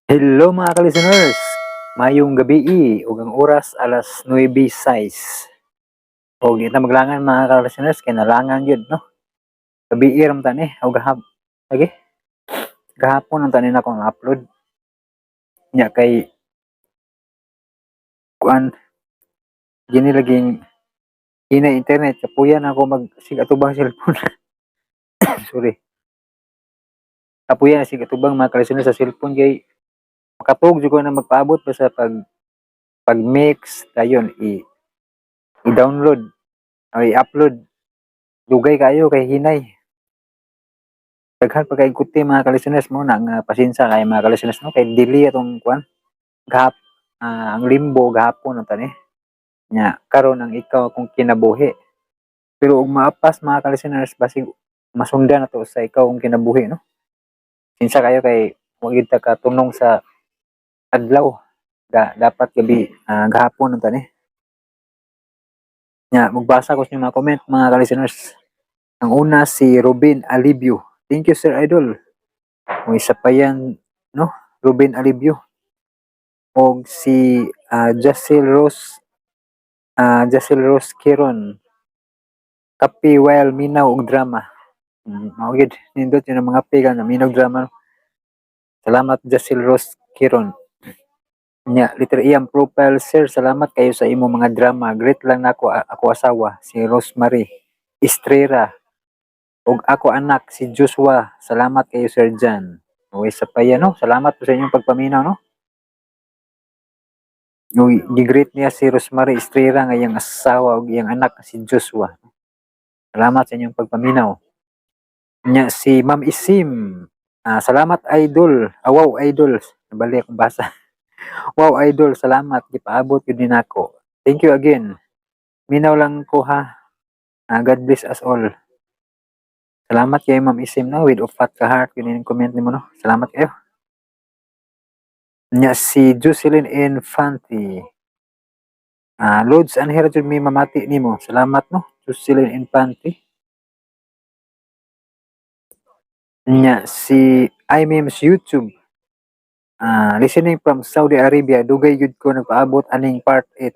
Hello, mga ka-listeners! Mayong gabi ug ang oras alas 9:06. Og di ta maglangan, mga ka-listeners, kay nalangan gyud, no. Gabi ra man ta ni og gahap. Lagi. Gahapon ang tanin akong upload. Nya kay kuan gini laging hina internet, kapuyan ako mag sig atubang cellphone. Sorry. Kapuyan na sig atubang, mga ka-listeners, sa cellphone kay makatuog jud ko na magpaabot pa sa pag mix, dayon i i-download o i-upload, dugay kayo kay hinay, daghan pa kay kuti, mga ka-listeners. Mo na nga pasensya kay mga ka-listeners, no, kay dili atong kuan gahap ang Limbo gahapon ang tani nya karon ang Ikaw Akong Kinabuhi, pero ug maapas, mga ka-listeners, basig masundan na to sa Ikaw Akong Kinabuhi, no. Pasensya kayo kay wa gyud ta katunong sa adlaw da, dapat gabi gahapon ang tani. Nya magbasa ko sa inyong mga comment, mga ka-listeners. Ang una, si Ruben Alibio. "Thank you, sir idol." O isa pa yan, no, Ruben Alibio. Og si Jacel Rose Kiron, "Kape while minaw og drama." Mao gyud nindot yun ang mga pe ka na minaw drama. Salamat, Jacel Rose Kiron. Nya, liter iyang profile, "Sir, salamat kayo sa imo mga drama. Greet lang nako ako asawa, si Rosemary Estrera. Ug ako anak, si Joshua. Salamat kayo, Sir John." O isa pa yan, no? Salamat po sa inyong pagpaminaw, no? Uy, gi-greet niya si Rosemary Estrera nga iyang asawa ug iyang anak si Joshua. Salamat sa inyong pagpaminaw. Nya si Ma'am Isim. "Salamat, idol." "Wow, idol." Nabali akong basa. "Wow, idol, salamat gipaabot gyud ni nako. Thank you again. Minaw lang ko ha. God bless us all." Salamat kay Ma'am Isim, no, with upat ka heart yun yung comment nimo, no. Salamat kayo. Nya si Jocelyn Infante. "Loads anhira jud mi mamati nimo." Salamat, no, Jocelyn Infante. Nya si iMemes YouTube. "Listening from Saudi Arabia, dugay gyud ko nagpaabot aning part 8."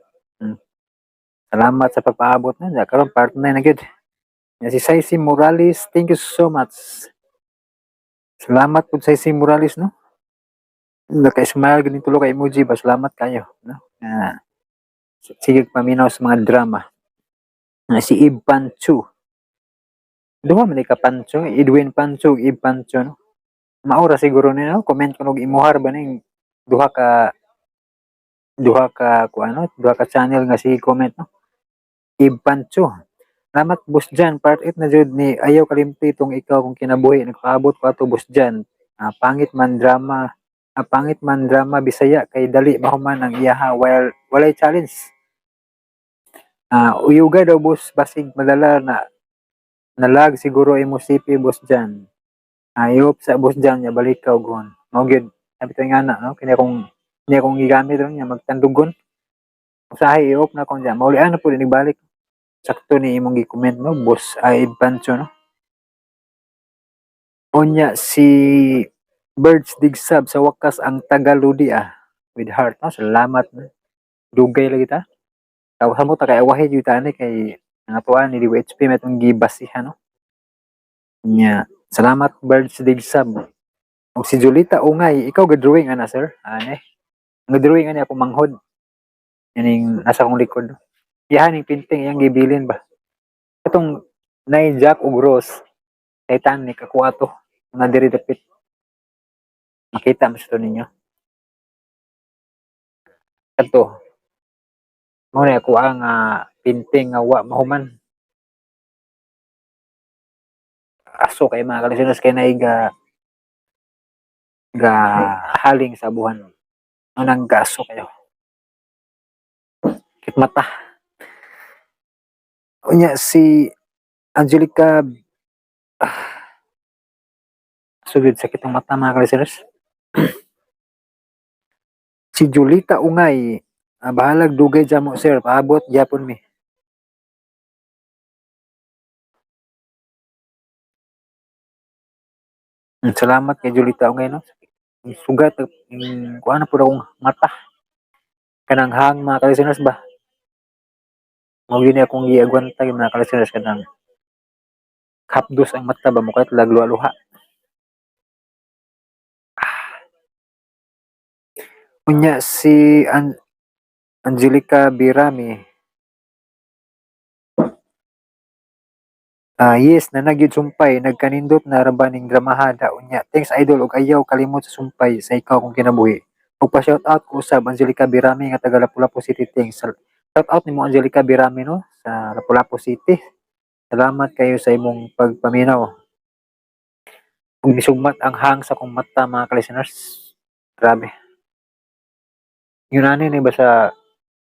Salamat sa pagpaabot na. Karon part 9 na gyud. Nya si Saisi Morales, "Thank you so much." Salamat pud, Saisi Morales, no. Naka-smile gyud tulo ka emoji ba. Salamat kayo, no. Sige paminaw sa mga drama. Si Ib Pancho. Duha man ni ka Pancho, Edwin Pancho ug Ib Pancho, no. Maura siguro ni, no, comment ko og imuhar ba ning duha ka kuano, duha ka channel nga sige comment, no. Ib Pancho. "Salamat, Boss Jan, part 8 na jud ni, ayaw kalimti tong Ikaw Kong Kinabuhi, nagpaabot ko ato, Boss Jan. Pangit man drama Bisaya kay dali mahuman ang iyaha while walay challenge. Uyuga daw, boss, basig madala na nalag siguro imo CP, Boss Jan. I hope sa Boss Jan nya balik ka og mao gyud." Sabi to nga na, no, kini akong gigamit ron nya magtandugon. Usahay i-off na kon diyan. Maulian na pud balik. Sakto ni imong gi-comment, no, Boss ay Pancho, no. Unya si Birds Digsab, "Sa wakas ang Tagalodi ah," with heart, no. Salamat, no. Dugay lagi ta. Tawasan mo ta kay awahi gyud ta ani kay ang atuan ni DWHP may itong gibasihan, no. Nya, salamat, Birds Digsab. Og si Julita Ungay, "Ikaw ga drawing ana, sir?" Ane. Ang drawing ani ako manghod. Ining nasa akong likod. Iyahan ning painting iyang gibilin ba. Katong nay Jack ug Rose, Titanic, ako ato nga diri dapit. Makita man sa to ninyo. Kadto. Mao na ako ang painting nga wa mahuman. Aso kay, mga ka-listeners, kay naay ga haling sa buhan. Anang gaso kayo. Kit mata. Unya si Angelica, sugod sakit ang mata, mga ka-listeners. Si Julita Ungay, "Bahalag dugay jamo, sir, paabot gyapon mi." Salamat kay Julita Ungay, no. Sugat kuan na pud akong mata. Kanang hang, mga ka-listeners ba. Mao gyud ni akong giagwanta mga ka-listeners, kanang hapdos ang mata ba, mukalit luha-luha. Unya si Angelica Birami. Ah, yes, naa na gyud sumpay, nagkanindot na ra ba ning dramaha da unya. Thanks, idol, ug ayaw kalimot sa sumpay sa Ikaw Akong Kinabuhi. Ug pa shout out ko usab Angelica Birami nga taga Lapu-Lapu City. Thanks. Shout out nimo, Angelica Birami, no, sa Lapu-Lapu City. Salamat kayo sa imong pagpaminaw. Ug nisugmat ang hang sa akong mata, mga ka-listeners. Grabe. Yun ani ni ba sa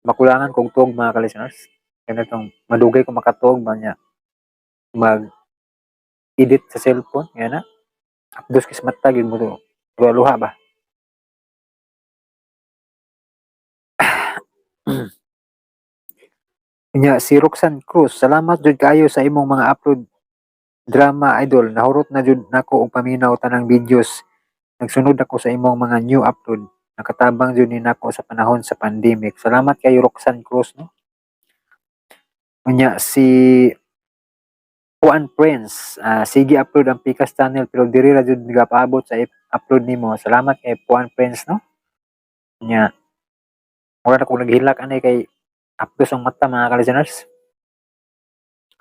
makulangan kog tuog, mga ka-listeners. Kanatong madugay ko makatuog ba niya mag edit sa cellphone nga na hapdos kis mata gyud mo to luha ba. Nya si Roxanne Cruz, salamat jud kaayo sa imong mga upload drama, idol. Nahurot na jud nako og paminaw tanang videos. Nagsunod ako sa imong mga new upload. Nakatabang jud ni nako sa panahon sa pandemic. Salamat kayo, Roxanne Cruz, no. Unya si Juan Prince, sige upload ang Pikas Channel pero diri ra jud nagapaabot sa upload nimo. Salamat kay Juan Prince, no. Nya mura na kog naghilak ani kay hapdos ang mata, mga ka-listeners.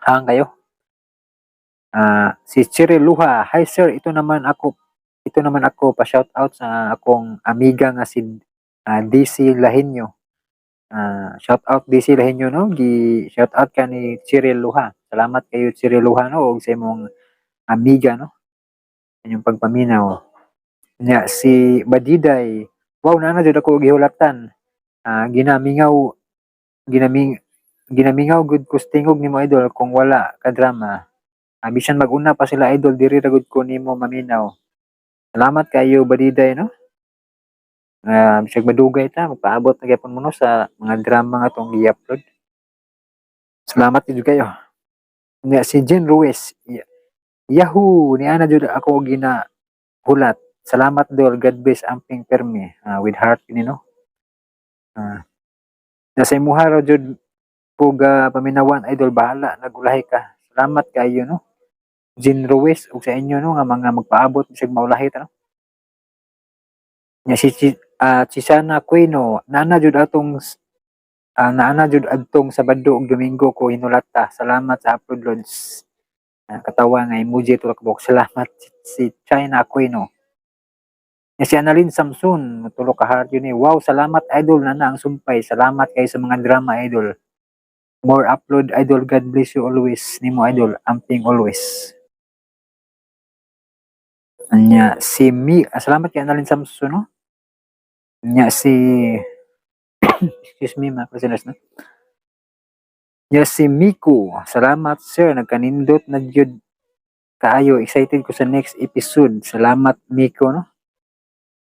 Hang kayo. Si Cheryl Luha, hi sir, ito naman ako pa shout out sa akong amiga nga si DC Lahinyo. Shout out DC Lahinyo, no, gi shout out ka ni Cheryl Luha. Salamat kayo, Cheryl Luha, no, ug sa imong amiga, no. Inyong pagpaminaw. Nya si Badiday, wow, naa na jud ako gihulatan. Ginamingaw ginaming ginamingaw gud ko tingog nimo, idol, kung wala ka drama. Bisan mag-una pa sila, idol, diri ra gud ko nimo maminaw. Salamat kayo, Badiday, no. Bisag madugay ta, magpaabot na gyapon mo, no, sa mga drama nga atong gi-upload. Salamat jud kayo. Nya si Jen Ruiz, Yahoo, niana jud ako gina hulat. Salamat, dol, God bless, amping permi. With heart ini, no. Nasa imuha ra jud ko ga paminawan, idol, bahala nagulahi ka. Salamat kayo, no. Jen Ruiz ug sa inyo, no, nga mga magpaabot bisag maulahi ta, no. Nya si Chisana Quino, naa na jud adtong Sabado ug Domingo ko hinulata. Salamat sa upload, lods. Katawa nga emoji tulo ka buok. Salamat si China Aquino. Nya si Annalyn Samson, tulo ka heart yun eh. Wow, salamat, idol, naa na ang sumpay. Salamat kayo sa mga drama, idol. More upload, idol. God bless you always. Nimo, idol, amping always. Anya si Mi, salamat kay Annalyn Samson, no. Nya si, excuse me, mga listeners, no. Nya si Miko, salamat sir, nagkanindot na jud kaayo, excited ko sa next episode. Salamat, Miko, no.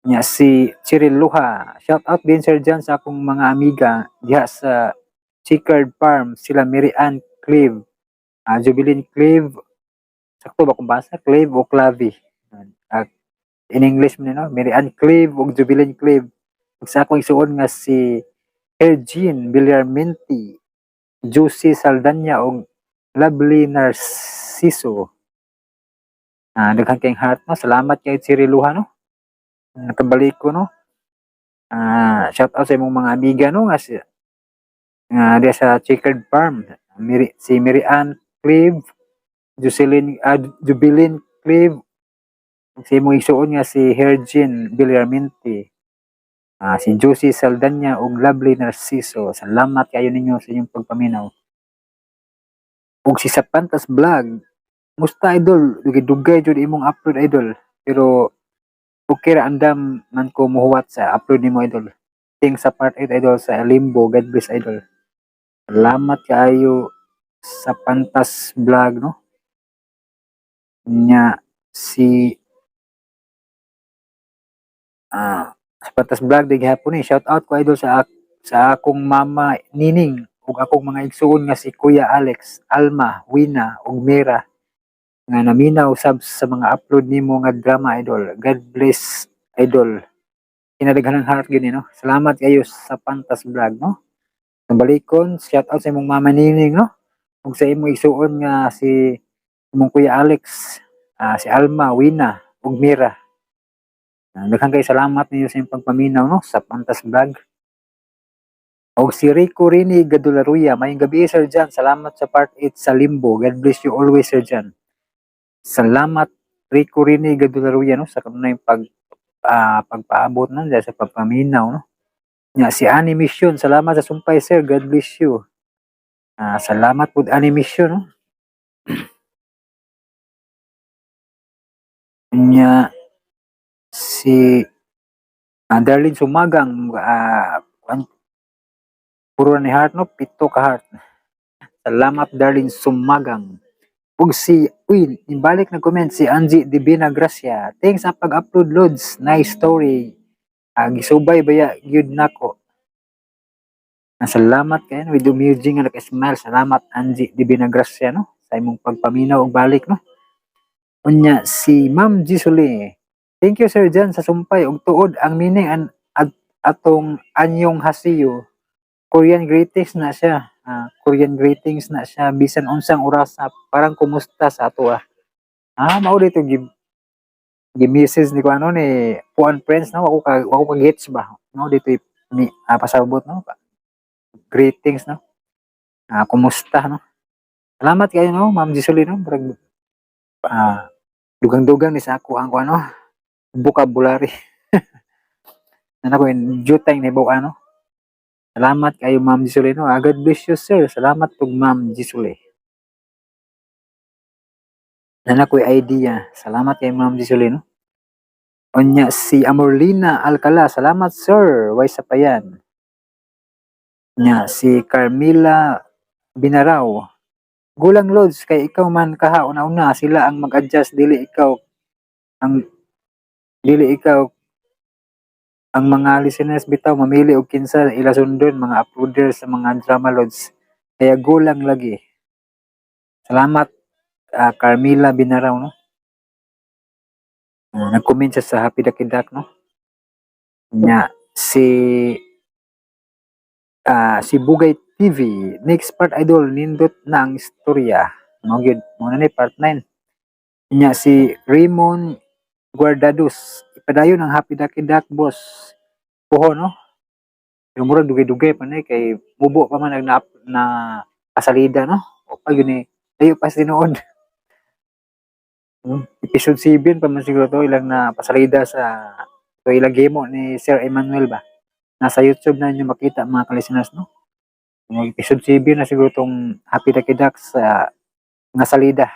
Nya si Cheryl Luha, shout out din, Sir John, sa akong mga amiga diha sa Checkered Farm, sila Mary Ann Cleve, Jubilin Cleve, sakto ba kung basa? Cleve o Clavi? In English man, no? Mary Ann Cleve ug Jubilin Cleve. Ug sa akong igsuon nga si Ergene Villarmenti, Juicy Saldana ug Lovely Narciso. Daghan kayong heart, no. Salamat kay Cheryl Luha, no. Nakabalik ko, no. Shout out sa imong mga amiga, no, nga si nga diha sa Checkered Farm. Si Mary Ann Cleve, Jocelyn Jubilin Cleve, si imong igsuon nga si Hergene Villarminti, si Josie Saldana ug Lovely Narciso. Salamat kayo ninyo sa inyong pagpaminaw. Ug si Sapantas Vlog, musta, idol, dugay-dugay jud imong upload, idol. Pero okay ra, andam man ko muhuwat sa upload nimo, idol. Ting sa part 8, idol, sa Limbo. God bless, idol. Salamat kaayo sa Pantas Vlog, no. Nya si sa Pantas Vlog di gihapon ni shout out ko, idol, sa akong mama Nining ug akong mga igsuon nga si Kuya Alex, Alma, Wina ug Mira nga naminaw sab sa mga upload nimo nga drama, idol. God bless, idol. Kinadaghan ng heart gyud ni, no. Salamat kayo sa Pantas Vlog, no. Balikon, shout out sa imong mama Nining, no. Ug sa imong igsuon nga si imong Kuya Alex, si Alma, Wina, ug Mira. Daghan kay salamat ninyo sa inyong pagpaminaw, no, sa Pantas Vlog. Og si Rico Rini Gadularuya, maayong gabi, Sir John. Salamat sa part 8 sa Limbo. God bless you always, Sir John. Salamat, Rico Rini Gadularuya, no, sa kanunay pagpaabot no sa pagpaminaw, no. Nya si Animation, salamat sa sumpay, sir. God bless you. Salamat pud, Animation, no. Nya si Darlene Sumagang, puro ni heart, no, pito ka heart. Salamat, Darlene Sumagang. Ug si, uy, ibalik na comment si Angie Divina Gracia. "Thanks sa pag-upload, Lods. Nice story. Gisubay baya gyud nako." Salamat kayo with emoji nga naka-smile. Salamat, Angie Divina Gracia, no, sa imong pagpaminaw og balik, no. Unya si Ma'am Gisuli. "Thank you, Sir John, sa sumpay ug tuod ang meaning an atong annyeonghaseyo. Korean greetings na siya. Korean greetings na siya bisan unsang orasa, parang kumusta sa ato ah." Mao dito gi message ni ko ano ni Puan Friends, no. Wako ka gets ba. No, dito ni pasabot, no. Greetings, no. Kumusta, no. Salamat kayo, no, Ma'am Gisuli, no. Murag dugang-dugang ni sa ako ang ano vocabulary. Nana ko in due time ni ano. Salamat kayo, Ma'am Gisuli, no. God bless you, sir. Salamat pug, Ma'am Gisuli. Nana ko'y idea. Salamat kay Ma'am Gisuli, no. Unya si Amorlina Alcala, "Salamat, sir. Way sa payan." Nya si Carmila Binaraw. "Gulang, Lods, kay ikaw man kaha una-una sila ang mag-adjust, dili ikaw ang mga listeners bitaw mamili og kinsa ila sundon mga uploader sa mga drama, Lods. Kaya gulang lagi." Salamat, Carmila Binaraw, no. Nag-comment siya sa Happy Ducky Duck, no. Nya si Bugay TV, "Next part, idol, nindot na ang istorya." Mao gyud, mo na ni part 9. Nya si Raymond Guardados, "Ipadayon ang Happy Ducky Duck, boss." Puho, no. Yung murag dugay-dugay pa ni kay mubo pa man ang na pasalida, no. O pa yun ni layo pa sa tinuod. Episode 7 pa man siguro to ilang na pasalida sa to ilang gemo ni Sir Emmanuel ba. Nasa YouTube na ninyo makita, mga ka-listeners, no. Yung episode 7 na siguro tong Happy Ducky Duck sa nga salida.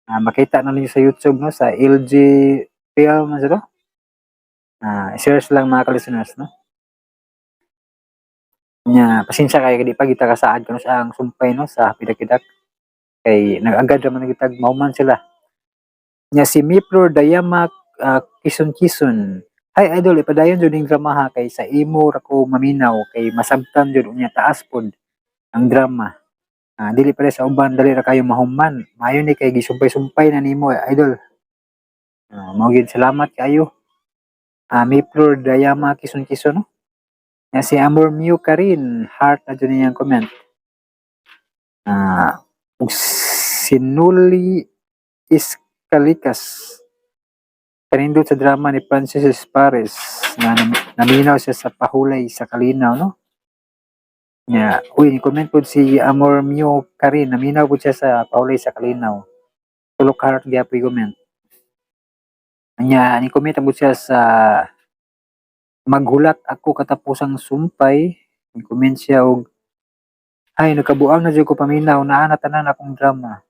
Makita na ninyo sa YouTube, no, sa LG Film ano to. Search lang, mga ka-listeners, no. Nya pasensya kayo di pa kita kasaad kuno sa ang sumpay, no, sa Happy Ducky Duck. Kay nag-agad raman gitag mahuman sila. Nya si Miplor Dayamak Quezon Quezon. "Hi idol, ipadayon jud ning drama ha, kay sa imo ra ko maminaw kay masabtan jud unya taas pod ang drama. Dili pare sa uban, dali ra kayo mahuman. Maayo ni kay gisumpay-sumpay na nimo, idol." Mao gyud, salamat kayo. Miplor Dayama Quezon Quezon, no. Nya si Amor Mew Karin, heart na jud niyang comment. Ug Sinuli Iskalikas. Kanindot sa drama ni Francis Pares na naminaw siya sa Pahulay sa Kalinaw, no? Nya, uy, ni comment pod si Amor Mew Karin, naminaw pod siya sa Pahulay sa Kalinaw. Tulok heart gyapon comment. Nya, ni comment pod siya sa Maghulat Ako Katapusang Sumpay. Ni comment siya og "Ay, nagkabuang na jud ko paminaw, naa na tanan akong drama.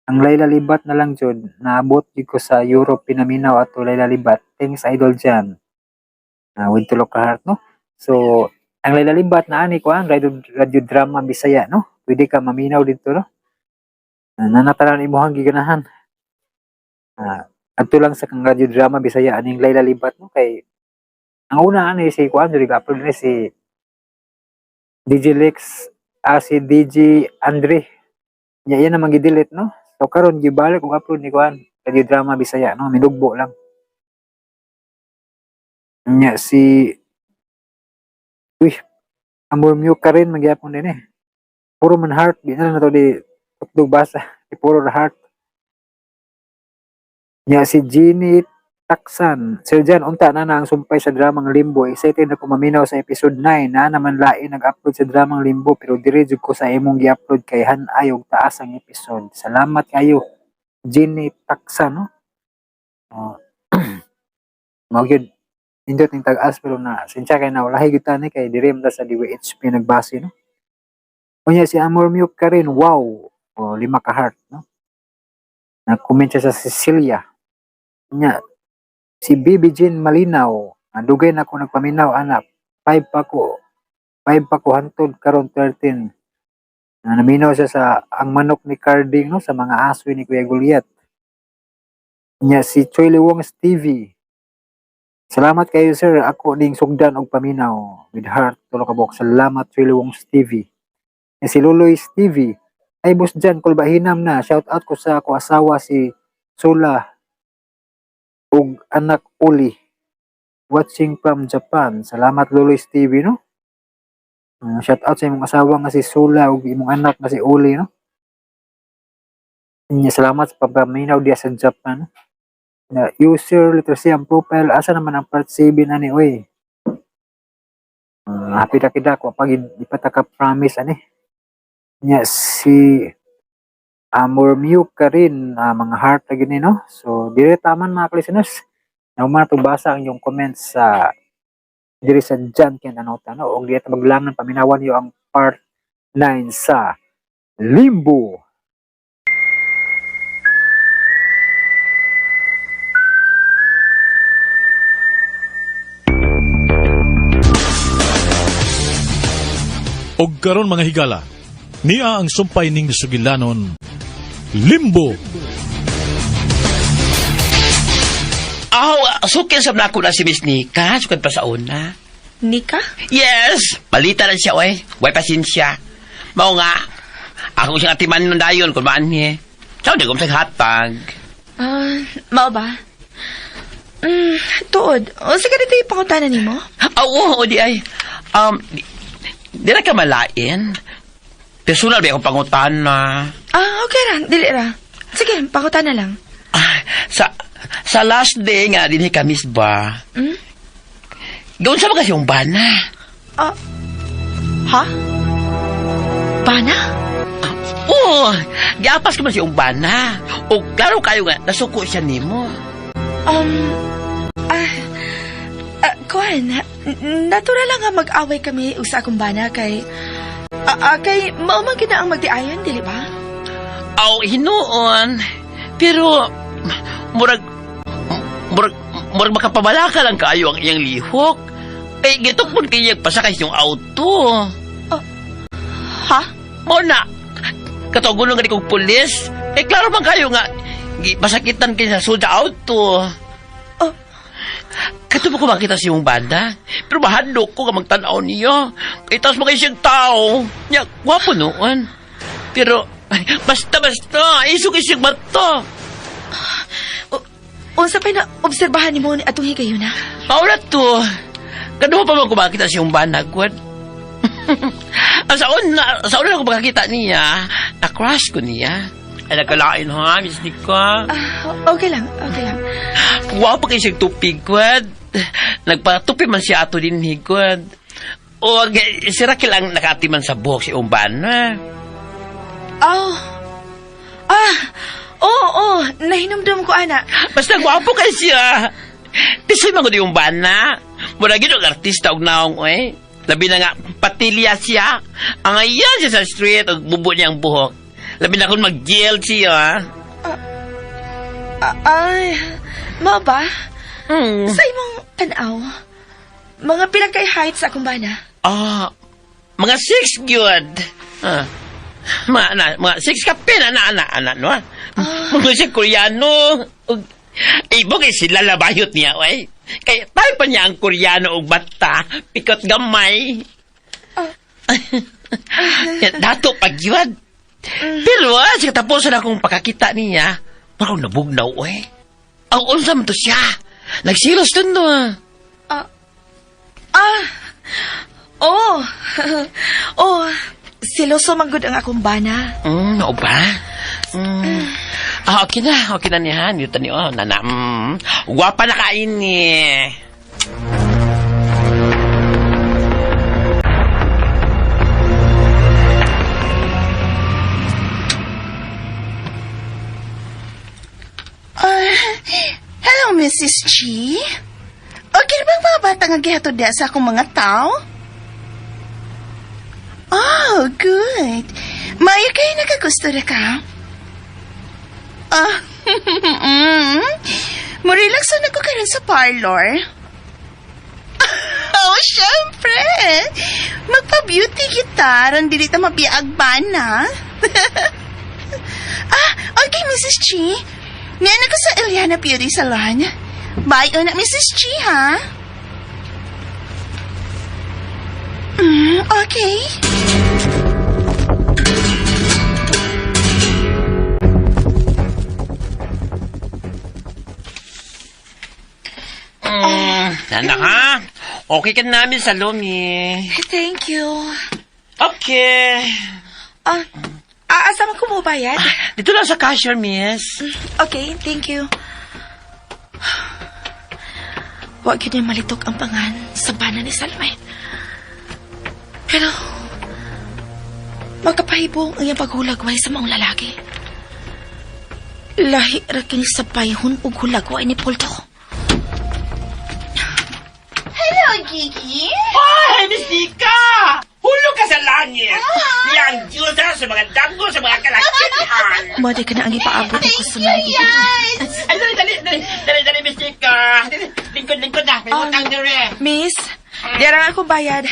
Ang Layla Libat na lang jud, naabot jud ko sa Europe pinaminaw ato Layla Libat. Thanks, Idol Jan." With tulok ka heart, no? So, ang Layla Libat na ani kuan radio drama Bisaya, no? Pwede ka maminaw dito, no? Nanatanan imuhang giganahan. Adto lang sa kang radio drama Bisaya aning Layla Libat, no, kay ang una ani si kuan jud upload ni si DJ Lex, si DJ Andre. Nya iya naman gi-delete, no. So karon gibalik og upload ni kuan radio drama Bisaya, no, minugbo lang. Nya si Uy, Amor Mew ka rin magyapon din eh. Puro man heart, di na lang na to di tukdog basa. Di puro na heart. Nya si Jeannie Taksan. Sir Jan, unta na na ang sumpay sa dramang Limbo. Excited na ko maminaw sa episode 9. Na naman lain nag-upload sa dramang Limbo pero dire jud ko sa imong gi-upload kay han-ay og taas ang episode. Salamat kayo, Jeannie Taksan, no? Oh. Mao gyud nindot ning tag-as pero na sinsya kay na ulahi gyud ta ni kay dire man ta sa DWHP nagbase, no? Unya si Amor Mute ka rin, wow. O, 5 ka heart, no? Nag-comment siya sa Cecilia. Unya si Bibi Jean Malinaw, dugay na ako nagpaminaw ana, 5 pa ko. 5 pa ko hantod karon 13. Na naminaw siya sa ang manok ni Carding, no, sa mga aso ni Kuya Goliath. Nya si Choi Wong TV. Salamat kayo, sir, ako ning sugdan og paminaw with heart tulo ka buok. Salamat, Choi Wong TV. Nya si Luloy TV. Ay, boss Jan, kulbahinam na. Shout out ko sa ako asawa si Sula ug anak Uli. Watching from Japan. Salamat, Luloy TV, no? Shout out sa imong asawa nga si Sula ug imong anak nga si Uli, no? Nya salamat sa pagpaminaw diya sa Japan. Na user literacy ang profile, asa naman ang part 7 ani oy? Happy ta kita ko pag di pa ta ka promise ani. Nya si Amor Mew ka rin, mga heart na gini, no? So dire taman mga listeners. Nauma na basa ang inyong comments sa diri sa John Ken Anota, no? Og di ta maglangan, paminawan niyo ang part 9 sa Limbo. Og karon mga higala, niya ang sumpay ning sugilanon, Limbo. Aw, sukil sa nako na si Miss Nika, sukad pa sa una. Nika? Yes, balita na siya, oy. Way pasensya. Mao nga, ako siyang atiman nun dayon kung maan niya. Sao di ko hatag. Ah, mao ba? Tuod. O, sige dito yung pangutana nimo. Aw, oo, di ay. Di na ka malain. Personal ba akong pangutana? Ah, okay ra. Dili ra. Sige, pangutana lang. Ah, sa last day nga, din ka, Miss ba? Hmm? Gawin sa ba kasi yung bana? Ah, ha? Bana? Oo, giapas ko man si Umbana. O klaro kayo nga, nasuko siya nimo. Um, ah, ah, kuan, natural lang nga mag-away kami ug sa akong bana kay, kay mao man gid na ang magdiayon, dili ba? Aw, hinuon. Pero, murag, murag, murag makapabalaka lang kayo ang iyang lihok. Eh, gitukmon kay pasakay yung auto. Ha? Mo na, katugunan nga ni kong pulis. Eh, klaro man kayo nga, pasakitan kayo sa sud sa auto. Oh. Kato ba ko makita sa iyong banda? Pero mahadlok ko nga magtanaw niyo. Kay taas mo kayo siyang tao. Nya, gwapo noon. Pero, ay, basta, basta, isog isog bato. Unsa pa'y na obserbahan nimo ni atong higayuna? Paula to. Kano pa man ko makita sa iyong banda, gwad? Ang sa una ako makakita niya, na-crush ko niya. Ay, nagkalain ha, Miss Nika. Ah, okay lang, okay lang. Wow pa kayo siyang tupi, gwad. Nagpatupi man siya ato din, gwad. O, si Raquel ang nakatiman sa buhok si Umbana. Oh. Ah, oo, oo, nahinumdum ko, ana. Basta gwapo kay siya. Tisoy man ko di Umbana. Mura gid og artista og naong, oy. Labi na nga, patilya siya. Ang ayan siya sa street, og bubo niya ang buhok. Labi na kung mag-jail siya. Ah, ay, mao ba? Hmm. Sa imong tanaw, mga pila kay height sa akong bana? Ah, mga 6 gyud. Ah. Mga, na, mga 6 kape na na ana ana no. Ah. Mga siya Koreano. Ug ibo kay sila labayot niya oy. Kay tayo pa niya ang Koreano og bata, pikot gamay. Dato pa gyud. Pero sa katapusan akong pakakita niya, parang nabugnaw oy. Ang unsa man to siya. Nagsilos dun no. Ah, Ah! Oh! Oh, siloso man gud ang akong bana. No ba? Ah, okay na. Okay na niya. Nito ni oh, nana. Gwapa na kain ni. Ah, hello, Mrs. G. Okay ba ang mga bata nga gihatod diha sa akong mga tao? Oh, good. Maayo kayo nakagusto ra ka? Ah, Mo-relax na ko karon sa parlor. Oh, syempre. Magpa-beauty kita ron dili ta mabiag ba na? Ah, okay, Mrs. G. Niyan ako sa Eliana Beauty Salon. Bye una, Mrs. G, ha? Okay. Nana ha? Okay ka namin sa Lumi. Thank you. Okay. Ah, asa man ko mo bayad? Dito lang sa cashier, miss. Okay, thank you. Wa gyud niya malitok ang pangan sa bana ni Salome. Pero, magkapahibong ang iyang paghulagway sa maong lalaki. Lahi ra kini sa bayhon ug hulagway ni Poldo. Hello, Gigi. Ay, Miss Nika! Hulog ka sa langit! Yang Diyos ha, sa mga danggo, sa mga kalakitan! Modi ka na ang ipaabot ni customer. Yes. Ay, dali, dali, dali, dali, dali, Miss Nika! Dali, lingkod, lingkod na! May utang dire! Miss, diara akong bayad.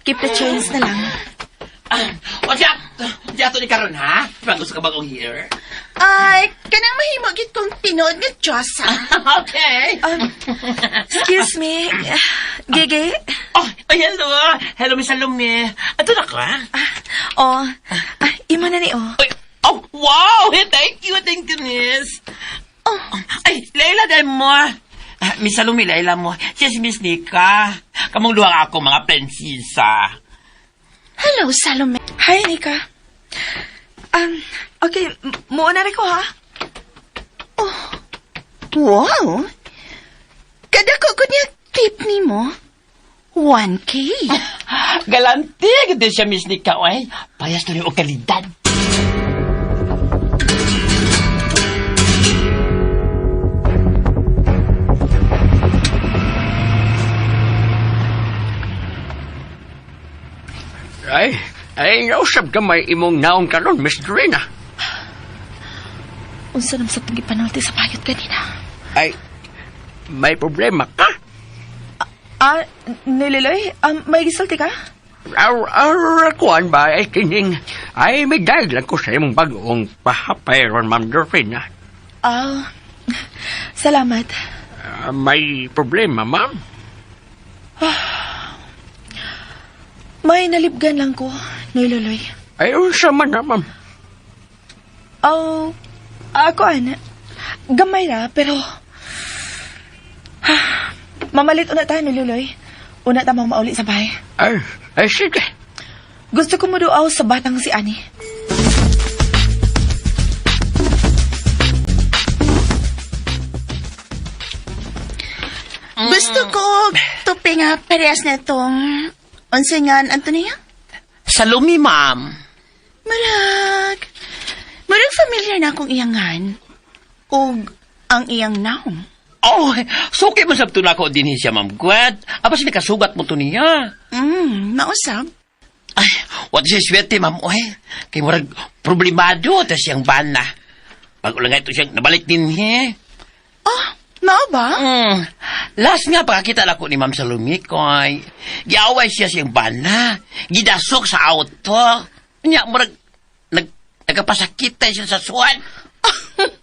Keep the change na lang. Ah, o siya, siya to ni karon ha? Diba gusto ka bagong here? Ay, kanang mahimo gid kong tinuod nga Diyosa. Okay! Excuse me, Gigi. Oh, oh, hello! Hello, Miss Salome! Ato na ka? Ah, oh, ah, imo na ni oh. Ay, oh, wow! Thank you, miss! Oh, ay, Leila, dahil mo. Ah, Miss Salome, Leila mo. Siya si Miss Nika. Kamong duha ako, mga prinsesa. Hello, Salome. Hi, Nika. Okay, muuna na ko ha. Wow. Kadako ko niya tip nimo. 1K. Galante, ganda siya, Miss Nika. Ay, payas to rin o kalidad. Ay, ay, nausap gamay imong naong karon, Miss Drina. Unsa nam sa tong ipanulti sa bayot kanina? Ay, may problema ka? Ah, nililoy, may gisulti ka? Ar, ar, kuan ba, ay kining, ay may dahil lang ko sa imong bagoong pahapayron, Ma'am Drina. Ah, salamat. Ah, may problema, ma'am? May nalibgan lang ko, Niluloy. Ay, unsa man na, ma'am? Oh, ako ana. Gamay ra, pero... Mamalit una tayo, Niluloy. Una ta mong mauli sa bahay. Ay, ay, sige. Gusto ko muduaw sa batang si Ani. Gusto ko tupi nga parehas na itong unsa nga Antonia? Salome, ma'am. Marag. Marag familiar na akong iyangan. Og ang iyang naong. Oh, suki mo sabto na ako din siya, ma'am Gwen. Aba, siya nakasugat mo to niya. Mausap. Ay, what siya swerte, ma'am, oy. Kay murag problemado ta siyang bana. Pag ulang ito siyang nabalik din, he. Oh, mao ba? Last nga, pagkakita na ko ni Ma'am Salome, koy. Giaway siya siyang bana. Gidasok sa auto. Nya, murag, nagkapasakit tayo siya sa suwan.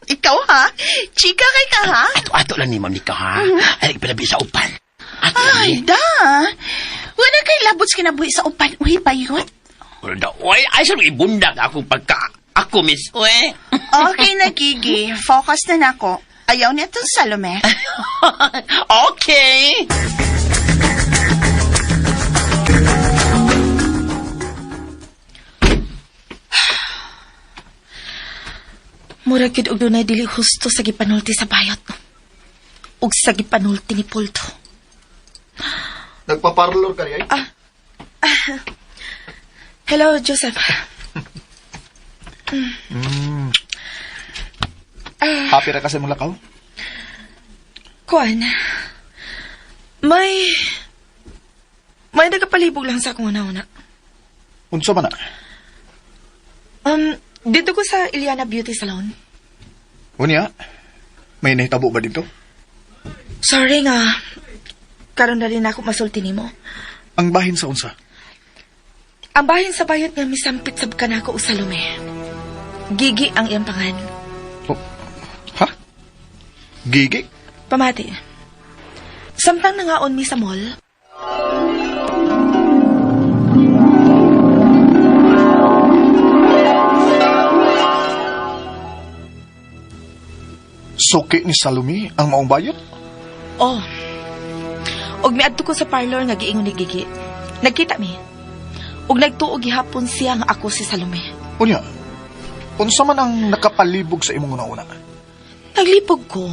Ikaw ha? Chika kay ka ha? Ato, ato lang ni Ma'am Nika, ha? Ay, ipinabi sa upan. Ato lang Ay, ni. da. Wala kay labot sa kinabuhi sa upan. Uy, bayot. Wala daw, oy, ay, saan ibundak akong pagka. Ako, miss, oy. Okay na, Gigi. Focus na nako. Ayaw niya itong Salome. Okay. Murag gyud og dunay dili husto sa gipanulti sa bayot. Ug sa gipanulti ni Poldo. Nagpaparlor ka rin, ay? Hello, Joseph. Happy ra kasi mong lakaw? Kuan. May nagapalibog lang sa akong una-una. Unsa man na? Dito ko sa Iliana Beauty Salon. Unya, may nahitabo ba dito? Sorry nga. Karon na rin ako masulti nimo. Ang bahin sa unsa? Ang bahin sa bayot nga misampit sab ka nako og Salome. Gigi ang iyang pangan. Oh, ha? Gigi? Pamati. Samtang nangaon mi sa mall, Suki ni Salome ang maong bayot? oh. Og miadto ko sa parlor nga giingon ni Gigi. Nagkita mi. Og nagtuo gihapon siya nga ako si Salome. Unya, unsa man ang nakapalibog sa imong una-una? Naglipog ko.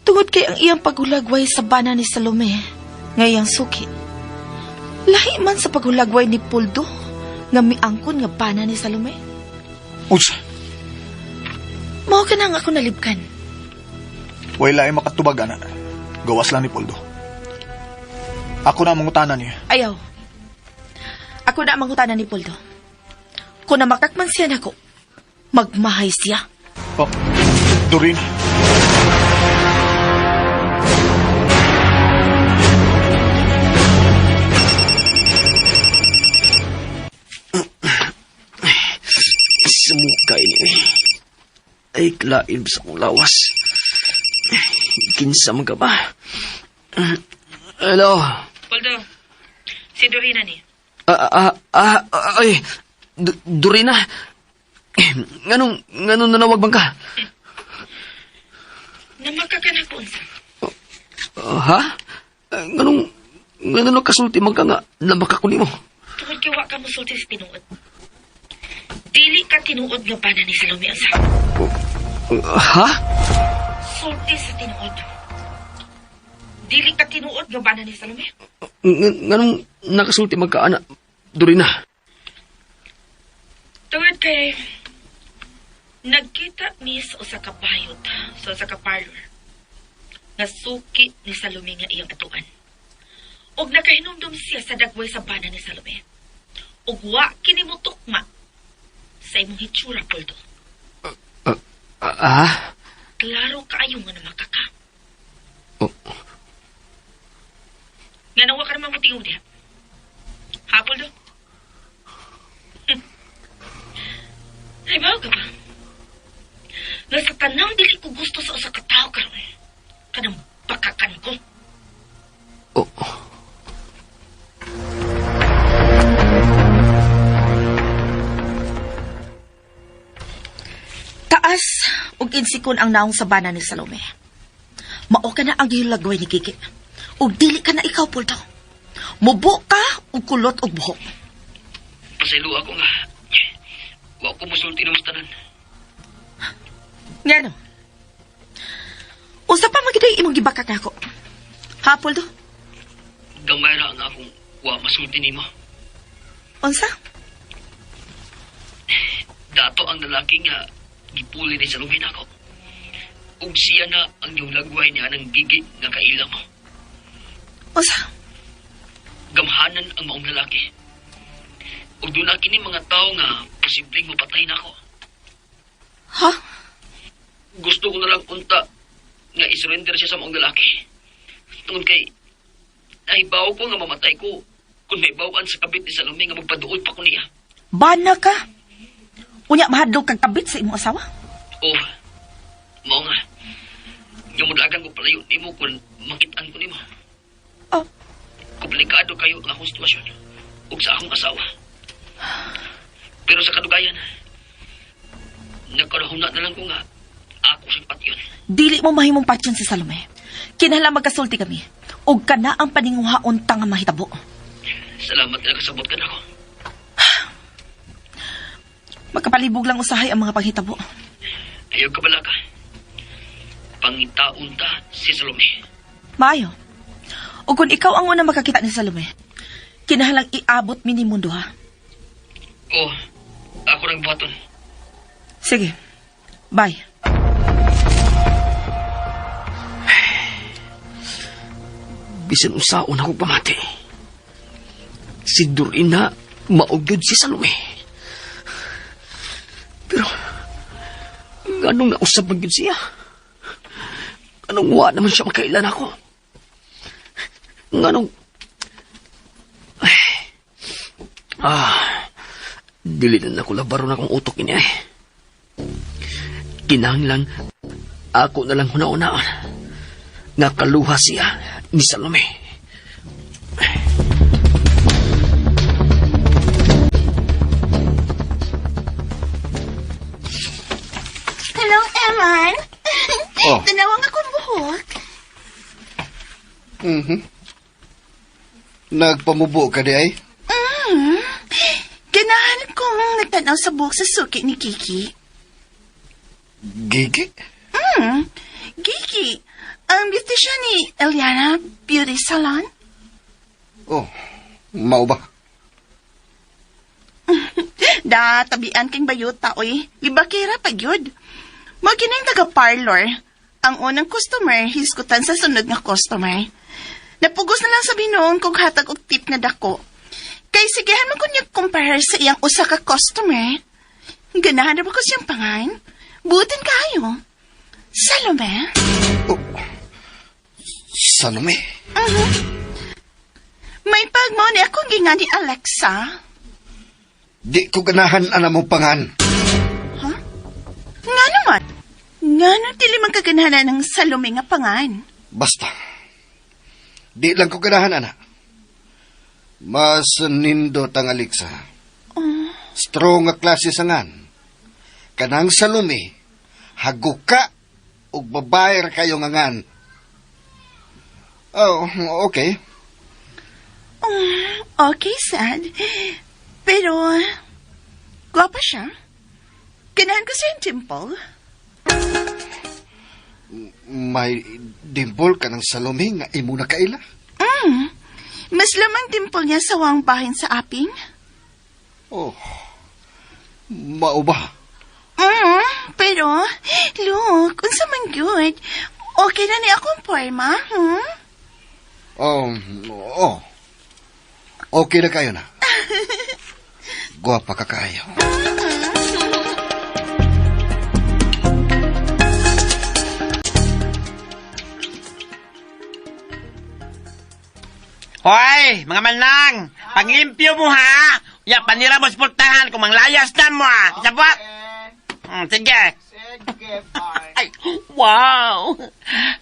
Tungod kay ang iyang paghulagway sa bana ni Salome, nga iyang suki. Lahi man sa paghulagway ni Puldo, nga miangkon nga bana ni Salome. Unsa? Mao ka na nga ako nalibkan. Wala ay makatubag, ana. Gawas lang ni Poldo. Ako na ang mangutana niya. Ayaw. Ako na ang mangutana ni Poldo. Kung namakakman siya nako, magmahay siya. Oh, Doreen. Sumukay ni eh. Ay, klaib sa akong lawas. Kinsa man ka ba? Hello? Poldo, si Dorina ni. Ay, Dorina. Nganong nanawag bang ka? Namakaka na ko unsa. Ha? Nganong nakasulti man ka nga nabaka ko nimo? Tungod kay wa ka mosulti sa tinuod. Dili ka tinuod nga bana ni Salome unsa. Ha? Sulti sa tinuod. Dili ka tinuod nga bana ni Salome. Nganong nakasulti man ka, ana, Dorina? Tungod kay nagkita mi sa usa ka bayot sa usa ka parlor nga suki ni Salome nga iyang atuan. Og nakahinumdum siya sa dagway sa bana ni Salome. Og wa kini mo tukma sa imong hitsura, Poldo. Ah? Klaro kaayo nga namakaka. Oh. Nga nawa ka naman mo tingog diha. Ha, Poldo? Ay, bawo ka ba? Nga sa tanang dili ko gusto sa usa ka tawo karon. Kanang bakakan ko. Oh. Taas ug insikon ang naong sa bana ni Salome. Mao ka na ang gihilagway ni Kiki. Ug dili ka na ikaw, Poldo. Mubo ka ug kulot og buhok. Pasaylo ako nga. Wa ko musulti ng tanan. Ngano? Unsa pa magiday imong gibakak nako? Ha, Poldo? Gamay ra ang akong wa masulti nimo. Unsa? Dato ang lalaki nga gipuli ni sa lumin ako. Ug siya na ang gihulagway niya ng gigi nga kaila mo. Unsa? Gamhanan ang maong lalaki. Ug doon na kini mga tao nga posibleng mapatay na ako. Ha? Gusto ko na lang unta nga isurrender siya sa maong lalaki. Tungod kay nahibaw ko nga mamatay ko kung may bawaan sa kabit ni Salome nga magpaduol pa ko niya. Bana ka? Unya mahadlok kag kabit sa imong asawa? Oh, mao nga. Gamulagan ko palayo nimo kung makitaan ko nimo. Oh, Komplikado kayo ang akong sitwasyon ug sa akong asawa. Pero sa kadugayan, nakarahuna na lang ko nga ako siyang patyon. Dili mo mahimong patyon si Salome. Kinahanglan magkasulti kami. Ug kana ang paninguhaon ta nga mahitabo. Salamat na nakasabot ka na ako. Magkapalibog lang usahay ang mga panghitabo. Ayaw ka balaka. Pangitaon ta si Salome. Maayo. O kung ikaw ang unang makakita ni Salome, kinahalang iabot mi ni mundo ha. Oh, ako nang buhaton. Sige. Bye. Bisan usaon ako pamati. Si Dorina maugyod si Salome. Pero, nganong nausap man gyud siya? Anong wa naman siya makailan ako? Nganong... Ay, ah, dili na nako labaro na akong utok ini ay. Kinahanglan, ako na lang huna-unaan. Nga kaluha siya ni Salome. Hello, Eman. Oh. Tanawang akong buhok. Nagpamubo ka di ay? Mm. Ganahan kong nagtanaw sa buhok sa suki ni Kiki. Gigi? Mm. Kiki, ang beautician ni Eliana Beauty Salon. Oh, mao ba? Da, tabian kang bayuta, oy. Libakira pa gyud. Mo kining taga-parlor. Ang unang customer, hisgutan sa sunod nga customer. Napugos na lang sa binuong kog hatag og tip na dako. Kay sigehan man ko niya compare sa iyang usa ka customer. Ganahan na ba ko siyang pangan? Butin kayo. Salome? Oh. Salome? May pagmao ni akong ginga ni Alexa. Di ko ganahan ana mo pangan. Ha? Nga naman. Nga nung dili man kaganahan ng Salome nga pangan. Basta. Di lang ko ganahan ana. Mas nindot ang Alexa. Strong nga klase sa ngan. Kanang Salome, haguka ug babae ra kayo nga ngan. Oh, okay. Okay, sad. Pero, gwapa siya. Ganahan ko siya yung dimple. May dimple ka ng Salome nga imo na kaila. Mm. Mas lamang dimple niya sa wang bahin sa aping. Oh, mao ba? Pero, look, unsa man good. Okay na ni akong forma, hmm? Oh. Okay na kayo na. Gwapa ka kayo. Hoy, mga manang, panglimpyo mo ha. Ya, panira mo sa pultahan kung manglayas na mo ha. Sabot. Sige. Ay, wow.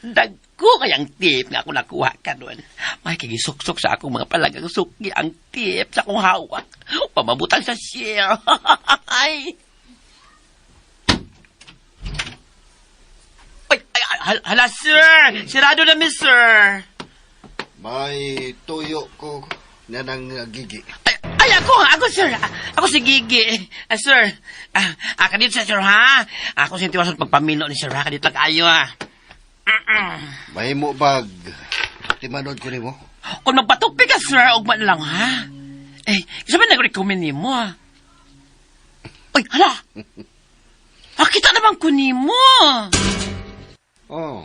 Dagko kayang tip nga ako nakuha ka doon. May kigisuksok sa akong mga palagang suki ang tip sa akong hawak. Pamabutan sa share. Ay. Ay, ay, ay, hala, sir. Sirado na, mi, sir. May tuyo ko na ng gigi. Ay, ay, ako, sir. Ako si Gigi. Sir, kadito sa sir, ha? Ako si Tiwason pagpamino ni sir, ha? Kadito lang kayo, ha? May mo bag timanod ko nimo? Kung magpatupi ka, sir, ugma na lang, ha? Eh, kasi ba nag-recommend nimo, ha? Ay, hala! Kita naman ko nimo. Oh.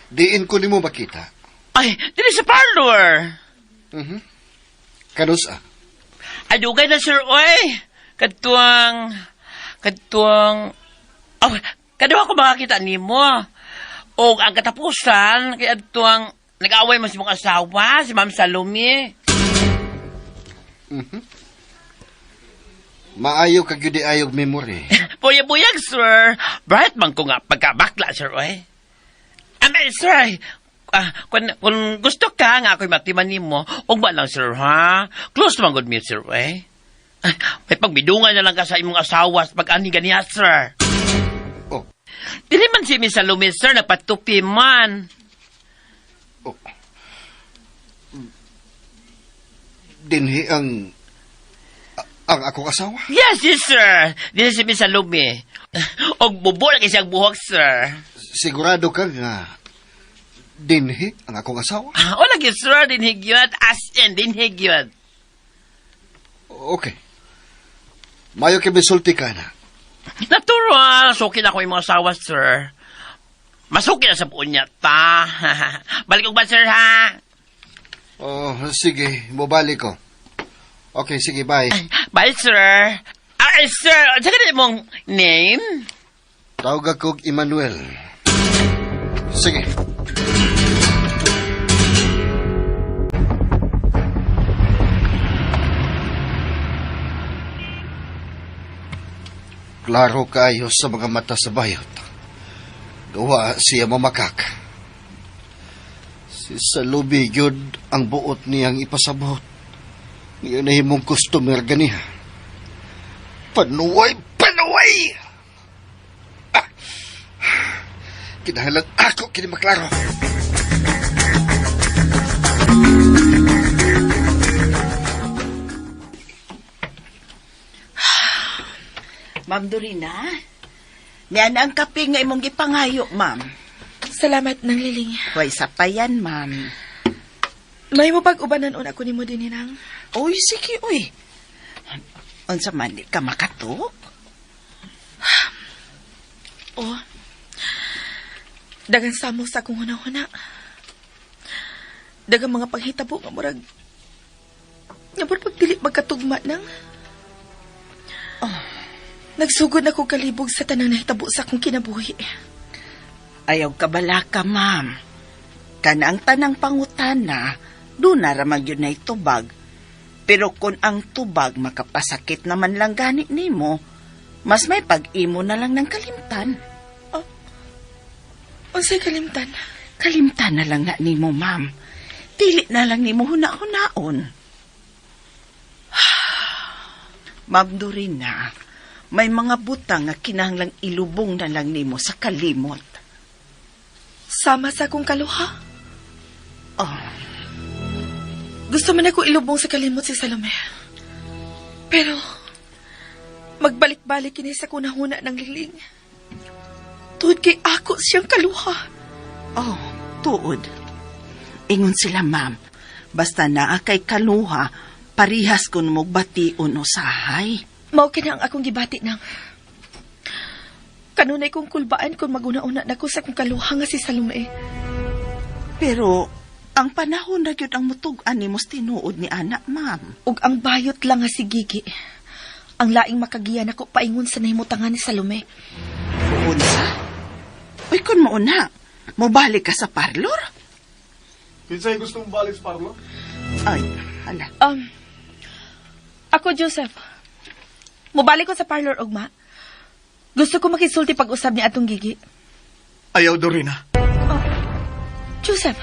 Diin ko nimo makita. Ay, dili sa parlor. Kanus ah. Ay, dugay na, sir, oy. Katuang, oh, kaduha ko makakita nimo. O ang katapusan, kay adtuang nag-away mo si mong asawa, si Ma'am Salome. Maayo ka gyud ayog memory. Buyag-buyag, sir. Bright man ko nga pagkabakla, sir, oy. Sir, kung gusto ka nga ako'y matiman nimo, ugma lang, sir, ha? Close man good me, sir, oy. May pagbidungan na lang ka sa imong asawa sa pag-ani ganiya, sir. Oh. Dili man si Miss Salome, sir, nagpatupi man. Oh. Dinhi ang Ang akong asawa? Yes, yes, sir. This is Miss Salome. Og bubo lagi siyang buhok, sir. Sigurado ka nga dinhi ang akong asawa? Ah, o lagi, sir. Dinhi gyud. As in, dinhi gyud. Okay. Mayo kay misulti ka na. Natural. Suki na ko yung mga asawa, sir. Masuki na sa buon niya, ta. Balik og ba, sir, ha? Oh, sige, mobalik ko. Okay, sige, bye. Bye, sir. Ah, eh, sir, sa ganit mong name? Tawag akong Emmanuel. Sige. Klaro kayo sa mga mata sa bayot. Gawa siya mamakak. Si Salubi yun ang buot niyang ipasabot. Ngayon na himong customer ganiha. Panuway! Panuway! Kinahanglan ako kini maklaro. Ma'am Dorina, niyan ang kape nga imong gipangayo, ma'am. Salamat nang liling. Way sa payan, ma'am. May mo pag-ubanan una ko nimo din hinang. Uy, sige, uy. Unsa man di ka makatok? Oh. Dagan samo sa akong hunahuna. Dagan mga panghitabo nga murag nga murag pagdili magkatugma nang. Oh. Nagsugod na ko kalibog sa tanang nahitabo sa akong kinabuhi. Ayaw ka balaka, ma'am. Kana ang tanang pangutana, doon na ramag yun na'y tubag. Pero kung ang tubag makapasakit naman lang gani nimo, mas may pag-imo na lang ng kalimtan. Unsay kalimtan? Kalimtan na lang na nimo, ma'am. Dili na lang nimo huna-hunaon. Ma'am Dorina, may mga butang nga kinahanglang ilubong na lang nimo sa kalimot. Sama sa akong kaluha. Oh, Gusto man ako ilubong sa kalimot si Salome. Pero, magbalik-balik kini sa kunahuna ng liling. Tuod kay ako siyang kaluha. oh, tuod. Ingon sila, ma'am. Basta naa kay kaluha, parihas kun mo bation usahay. Mao kini ang akong gibati nang. Kanunay kong kulbaan kung maguna-una na ko sa akong kaluha nga si Salome. Pero ang panahon na gyud ang mutug-an nimo sa tinuod ni anak, ma'am. Ug ang bayot lang nga si Gigi. Ang laing makagiya nako paingon sa nahimutangan ni Salome. Unsa? Uy, kun mauna, mobalik ka sa parlor? Kinsay gusto mong balik sa parlor? Ay, hala. Ako, Joseph. Mubalik ko sa parlor, ugma. Gusto ko makisulti pag-usab ni atong Gigi. Ayaw, Dorina. Joseph,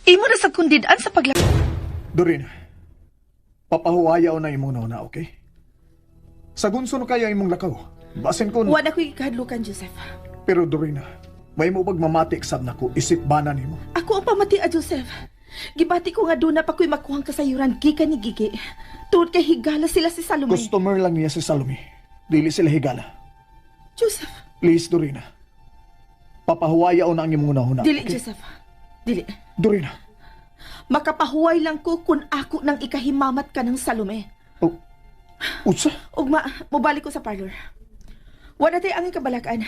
imo na sa kundidan sa pagla... Dorina, papahuwayaw na imong nauna, okay? Sa gunso na kaya imong lakaw. Basin ko, Wa na ko'y kahadlukan, Joseph. pero Dorina, may mo pagmamatik sab nako isip bana nimo. Ako ang pamati, a Joseph. Gibati ko nga doon na pa ko'y makuhang kasayuran gikan ni Gigi. Tuod kay higala sila si Salome. Customer lang niya si Salome. Dili sila higala. Joseph, Please, Dorina. Papahuwayaw na ang imong nauna. dili, okay? Joseph. Dili. Dorina. Makapahuway lang ko kung ako nang ikahimamat ka ng Salome. Oh, unsa? Ugma, mubalik ko sa parlor. Wala tayo ang ikabalakan.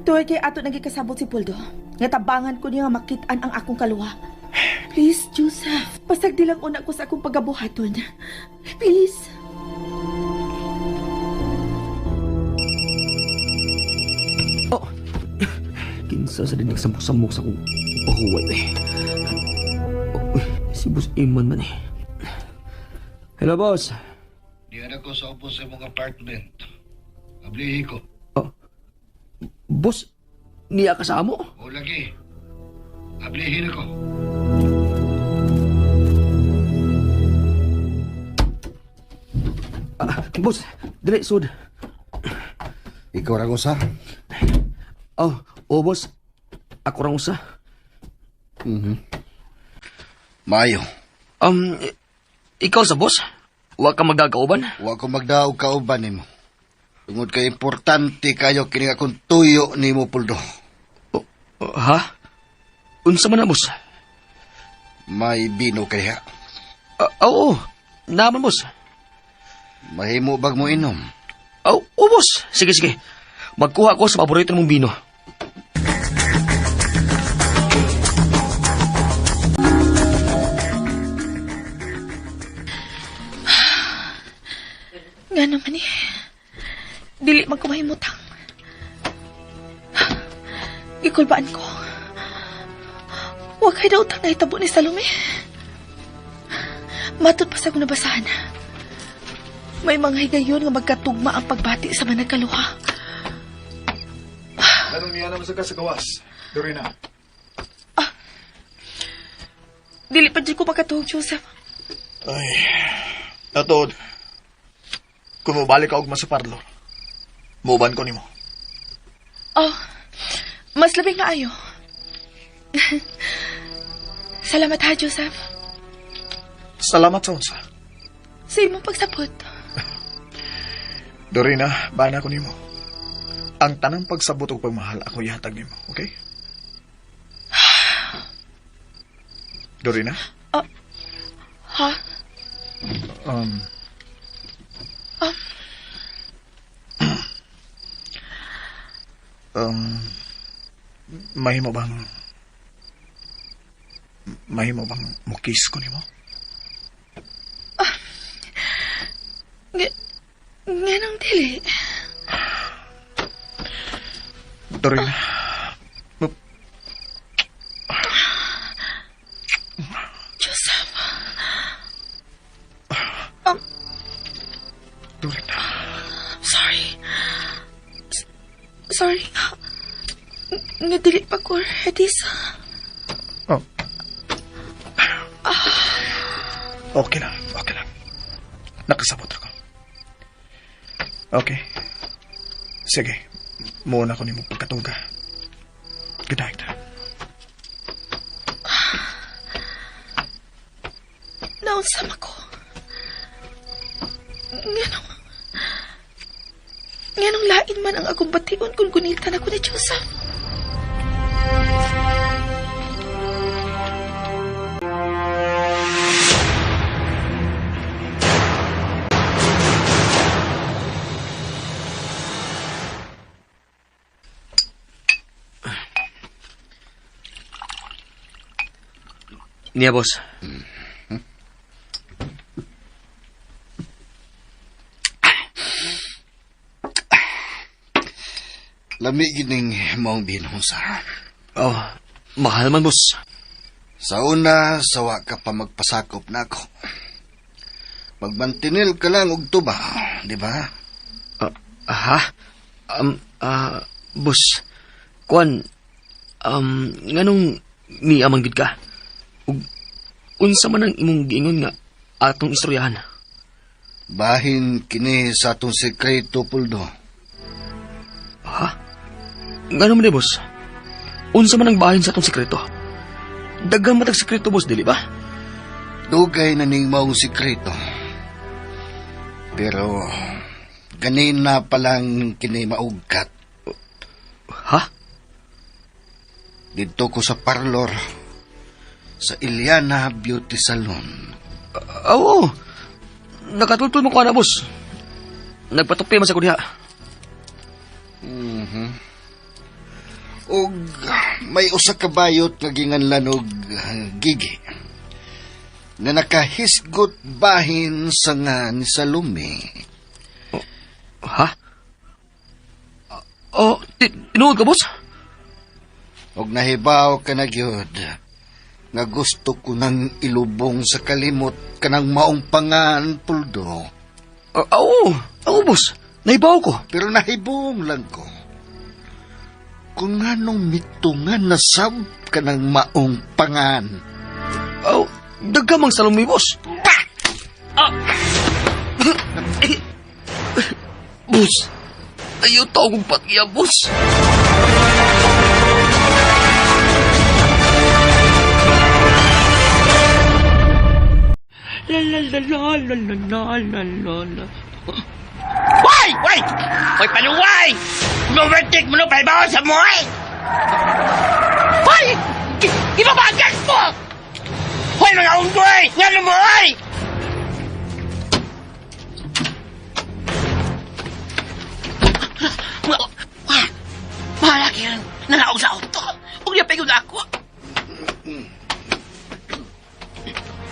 Tuwid kay ato nagikasabot si Puldo. Nga tabangan ko niya nga makitaan ang akong kaluha. Please, Joseph. Pasagdi lang una ko sa akong pagabuhaton. Please. Oh. Kinsa sa din nagsamok-samok sa akong pahuway eh. Oh, uy, si Boss Iman man eh. Hello, boss. Diyan ako sa opos sa imong apartment. Ablihi ko. Oh. Boss, niya ka sa amo? O lagi. Ablihin ako. Ah, boss, dali, sud. Ikaw ra usa? Oh, oh, boss. Ako rang usa. Maayo. Ikaw sa boss? Wa ka magdagauban? Wa ko magdaog kauban nimo. Tungod kay importante kayo kini akong tuyo nimo Puldo. Oh, ha? Unsa man na, boss? May bino kaya. Oo, naman, boss. Mahimo bag mo inom. Oh, oh, boss. Sige, sige. Magkuha ko sa paborito mong bino. Nga naman eh. Dili man ko mahimutang. Gikulbaan ko. Wa kay daw utang nahitabo ni Salome. Matod pa sa akong nabasahan. May mga higayon nga magkatugma ang pagbati sa managkaluha. Anong niya naman sa kasagawas? Dorina. Dili pa dyan ko makatuog, Joseph. Ay, natuod. Kung mobalik ka og sa parlor, muban ko nimo. Oh, mas labing maayo. Salamat ha, Joseph. Salamat sa unsa. Sa imong pagsabot. Dorina, bana ko nimo. Ang tanang pagsabot og pagmahal ako ihatag nimo, okay? Dorina? Ha? Mahimo bang mukis ko nimo? Nganong dili? Dorina. Joseph. Dorina. Sorry. Sorry nga. Nga dili pa ko ready sa... Oh. Okay lang, okay lang. Nakasabot ako. Okay. Sige. Muna ko nimo pagkatuga. Good night. Naunsam ako. Nganong lain man ang akong bation kung gunitan ako ni Joseph. Niya, boss. Lami gining maong bino sa. Oh, mahal man, boss. Sa una, sawa ka pa magpasakop na ako. Magmantinil ka lang og tuba, di ba? Ha? Boss, kuan, nganong niamang gid ka? Ug unsa man ang imong giingon nga atong istoryahan? Bahin kini sa atong sekreto, Puldo. Ha? Ngano man di, boss? Unsa man ang bahin sa atong sekreto? Daghan man tag sekreto, boss, dili ba? Dugay na ning maong sekreto. Pero ganina pa lang kini maugkat. Ha? Didto ko sa parlor sa Iliana Beauty Salon. Oo. Nakatultul mo ko na, boss. Nagpatupi man sa ko diha. Og may usa ka bayot nga ginganlan og Gigi na nakahisgot bahin sa nga ni Salome. Ha? Oh, tinuod ka, boss? Og nahibaw ka na gyud nga gusto ko nang ilubong sa kalimot kanang maong pangan, Puldo. Oo, oo, boss. Nahibaw ko. Pero nahibong lang ko. Kung anong mitungan na sab kanang maong pangan. Oh, dagamang Salome, boss. Boss, ayaw tao kong patiya, boss. La la la la la la la la la. Why? Why? Hoy, paluway! Overtake mo no, palbaon sa mo, ay! Hoy! Ibabagas mo! Hoy, mga unggoy! Ngano mo, ay! Mahalaki yan. Nanaog sa auto. Huwag niya pagod ako.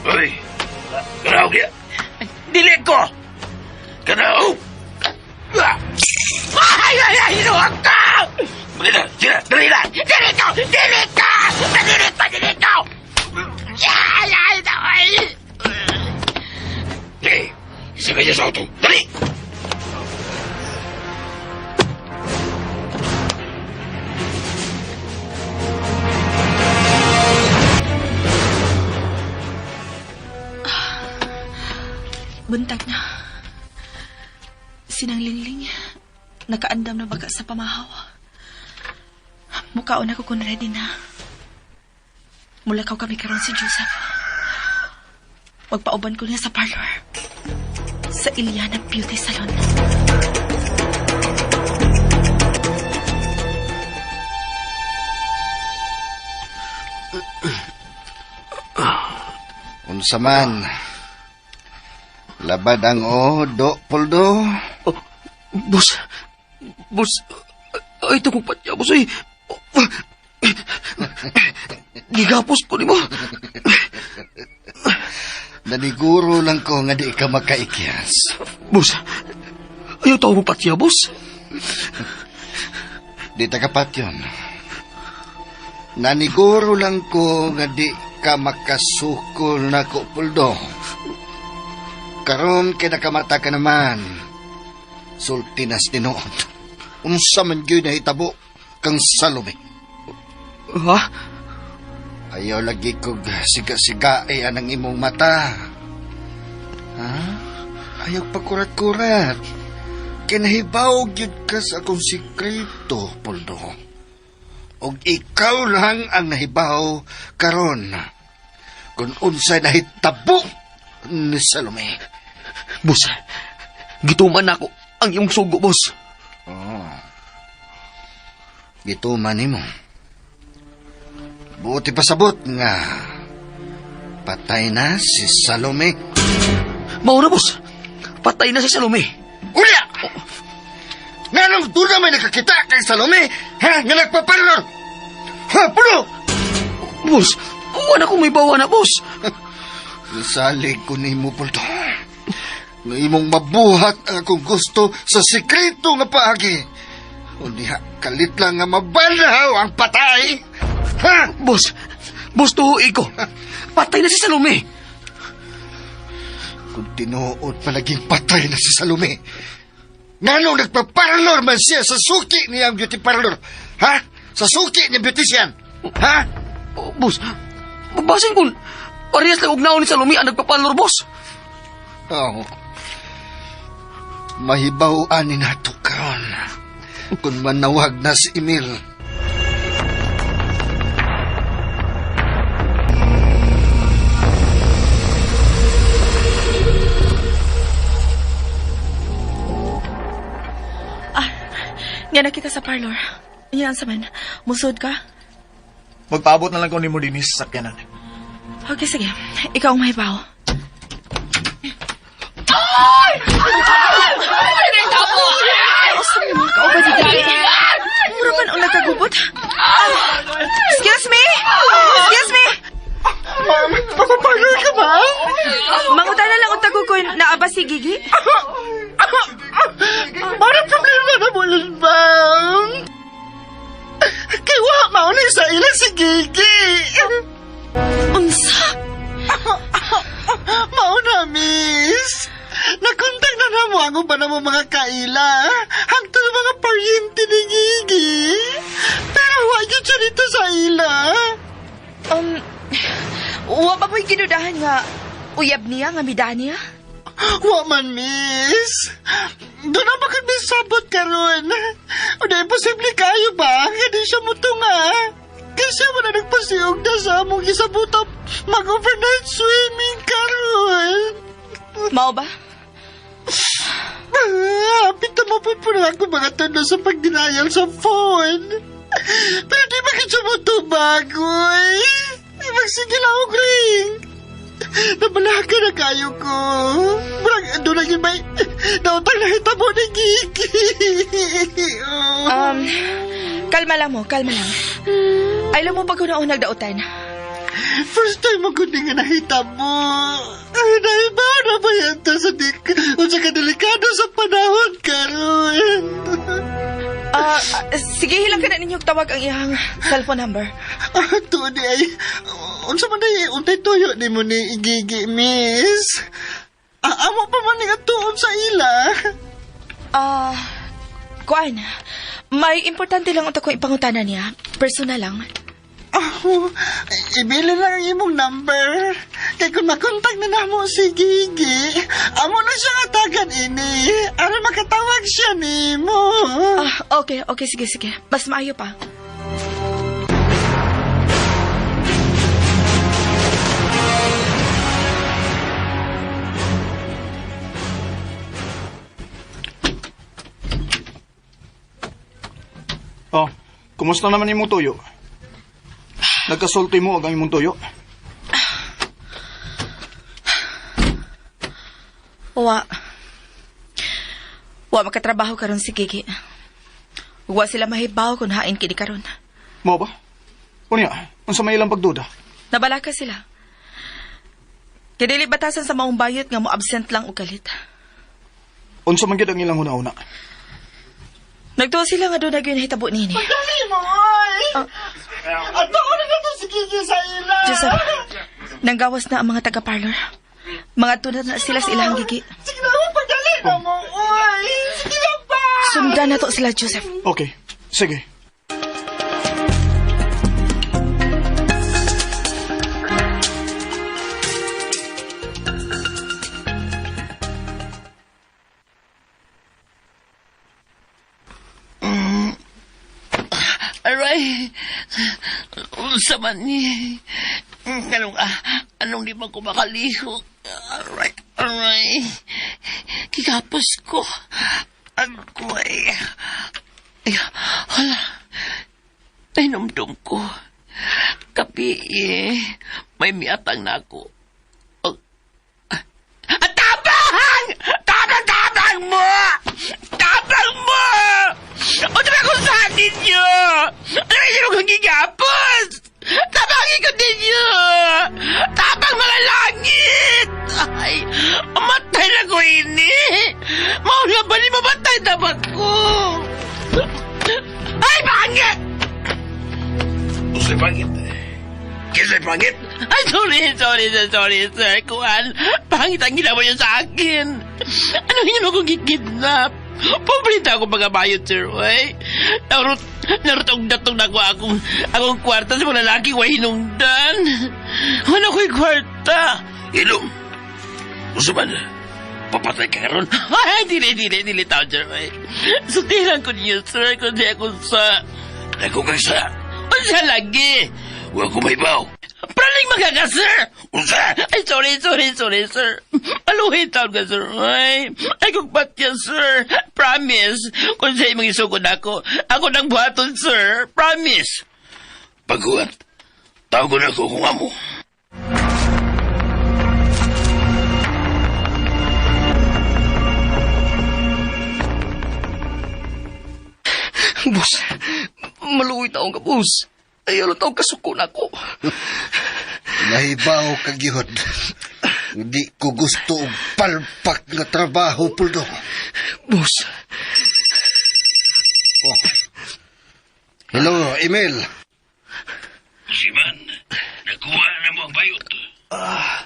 Hoy! Kanaog niya! Dili ko! Kanaog! Ay, ay, ay! Inuwag ka! Dali na! Sige na! Dali na! Dili ko! Dili ka! Dili ko! Dili ko! Ay, ay, ay! Sige! Isakay niya sa auto! Dali! Buntag na. Sinang Lingling, nakaandam na baga sa pamahaw. Mukhaon ako kung ready na. Mulakaw kami karon si Joseph. Magpauban ko niya sa parlor. Sa Iliana Beauty Salon. Unsa man. Labad ang o, do, Poldo. Oh, boss! Boss! Ay, ito kong patya, boss. Ay! Gigapos ko ni mo. Naniguro lang ko nga di ka makaikyas. Boss! Ayaw tao mo patya, boss. Di tagapat yun. Naniguro lang ko nga di ka makasukol na ko, Poldo. Karon kay nakamata ka naman. Sulti nas tinuod. Unsa man gyud nahitabo kang Salome. Ha? Ayaw lagi kog siga-siga ay anang imong mata. Ha? Ayaw pagkurat-kurat. Kinahibaw gyud ka sa akong sikreto, Poldo. Og ikaw lang ang nahibaw karon. Kung unsay nahitabo ni Salome. Boss, gituman ako ang iyong sugo, boss. Oh. Gituman nimo. Buti pasabot nga patay na si Salome. Maura, boss. Patay na si Salome. Unya! Nganong doon na may nakakita kay Salome? Ha? Nga nagpaparlor? Ha? Puno! Boss, wala akong may bawa na, boss. Nasalig ko nimo, Pulto. Nga imong mabuhat ang akong gusto sa sikreto nga paagi. Unya, kalit lang nga mabanhaw ang patay. Ha? Boss, boss, tuhoy ko. Patay na si Salome. Kung tinuod palaging patay na si Salome. Nganong nagpaparlor man siya sa suki niyang beauty parlor? Ha? Sa suki niyang beautician? Ha? Oh, boss, babasin kung parehas lang ugnaon ni Salome ang nagpapalor, boss. Oo. Mahibaw-an ni nato karon. Kung manawag na si Emil. Nga nakita sa parlor. Iyan sa man. Musod ka? Magpaabot na lang ko nimo dinhi sa sakyanan. Okay, sige. Ikaw ang mahibaw. Ay! Kauban si Gigi. Mura man ang nagkagubot. Ah, excuse me! Excuse me! Ma'am, papaparlor ka, ma'am? Mangutan na lang untag ko naa ba si Gigi? Para problema na mo yun, ma'am. Kay wa mao ni sa ila si Gigi. Unsa? Mao na, miss. Nakontak na na mo ang uban na mo mga kaila. Hangtod ang mga paryente ni Gigi. Pero wa yun siya dito sa ila. Wa ba mo'y ginudahan nga uyab niya nga midaan niya? Wa man, miss. Doon na bakit may sabot karon? O na imposible kayo ba? Nga di siya mutunga. Kasi wala nagpasiog na sa among isabutan mag-overnight swimming karon. Mao ba? Hapit na mapupuno ako mga tono sa pagdenial sa phone. Pero di ba kita mo tubagoy? Di magsigil ako ring. Nabalaka na kayo ko. Murag, doon na yun may nautang na hitabo ni Gigi. Oh. Kalma lang mo, kalma lang. Ay, mo pag una nagdautan. First time ako di nga nahitabo. Ay, naiba na ba yan ta sa dik? O sa kadelikado sa panahon karon. Sige, hilang ka na ninyo tawag ang iyang cellphone number. Ah, tuon di ay, unsa man day, untay tuyo ni mo ni Gigi, miss. Ah, amo pa man ni tuon sa ila. Kuan, may importante lang unta ko ipangutana niya. Personal lang. Oh, ibili lang ang imong number. Kay kung makontak na namo si Gigi, amo na siya atagan ini. Aron makatawag siya nimo. Ah, okay, okay, sige, sige. Mas maayo pa. Oh, kumusta naman imong tuyo? Nagkasulti mo ang imong tuyo? Wa. Wa makatrabaho karon si Gigi. Wa sila mahibaw kung hain kini karon. Mao ba? Unya, unsa may ilang pagduda? Nabalaka sila. Kay dili batasan sa maong bayot nga mo absent lang og kalit. Unsa man gyud ang ilang una-una? Nagtuo sila nga doon na gyud nahitabo nini. Dali mo, oy! Ato na na to si Gigi sa ila. Joseph, nanggawas na ang mga taga-parlor. Mga tunad na sila sa ilang gigi. Sige na mo, pagdali na mo, oy! Sige na ba? Sundan na to sila, Joseph. Okay, sige. Aray! Unsa man ni? Anong, anong di man ko makalihok? Aray, aray. Kikapos ko. Agoy. Ay, hala. Nahinumdum ko. Kapi eh. May miatang na ako. Oh. Ah, tabang! Tabang, tabang mo! Tabang mo! O diba kung saan ninyo? Ano yung kong gigapos? Tabangin ko ninyo! Tabang mga langit! Ay, mamatay na ko ini! Mauna ba ni mamatay dapat ko? Ay, pangit! Usay pangit. Kisay pangit. Ay, sorry, sorry, sir, sorry, sir. Kuan, pangit ang ginawa niyo sa akin. Ano hindi mo kong kikidnap? Pobrita ako pagabayot, sir, oy. Narut, narutog datong na ako akong kwarta sa mga lalaki, way hinungdan. Wala ko'y kwarta. Ilong. Usa man. Papatay ka karon. Ay, dili, dili, dili tao, sir, oy. Sutilan ko niyo, sir, kundi ako sa... Dako kang sa. Unsa lagi? Wa ko mahibaw. Praling magaga, sir! Unsa? Ay, sorry, sorry, sorry, sir. Aluhin taon ka, sir. Ay, ay kung patya, sir. Promise. Kung sa imong isugod ako, ako nang buhaton, sir. Promise. Paghuwat. Tawag na ko kung amo. Boss, maluoy taong ka, boss. Ayaw lang taong kasuko na ako. Nahibaw ka gyud. Hindi ko gusto og palpak nga trabaho, Puldo. Boss, Oh. Hello, Emil. Siman, nakuha na mo ang bayot.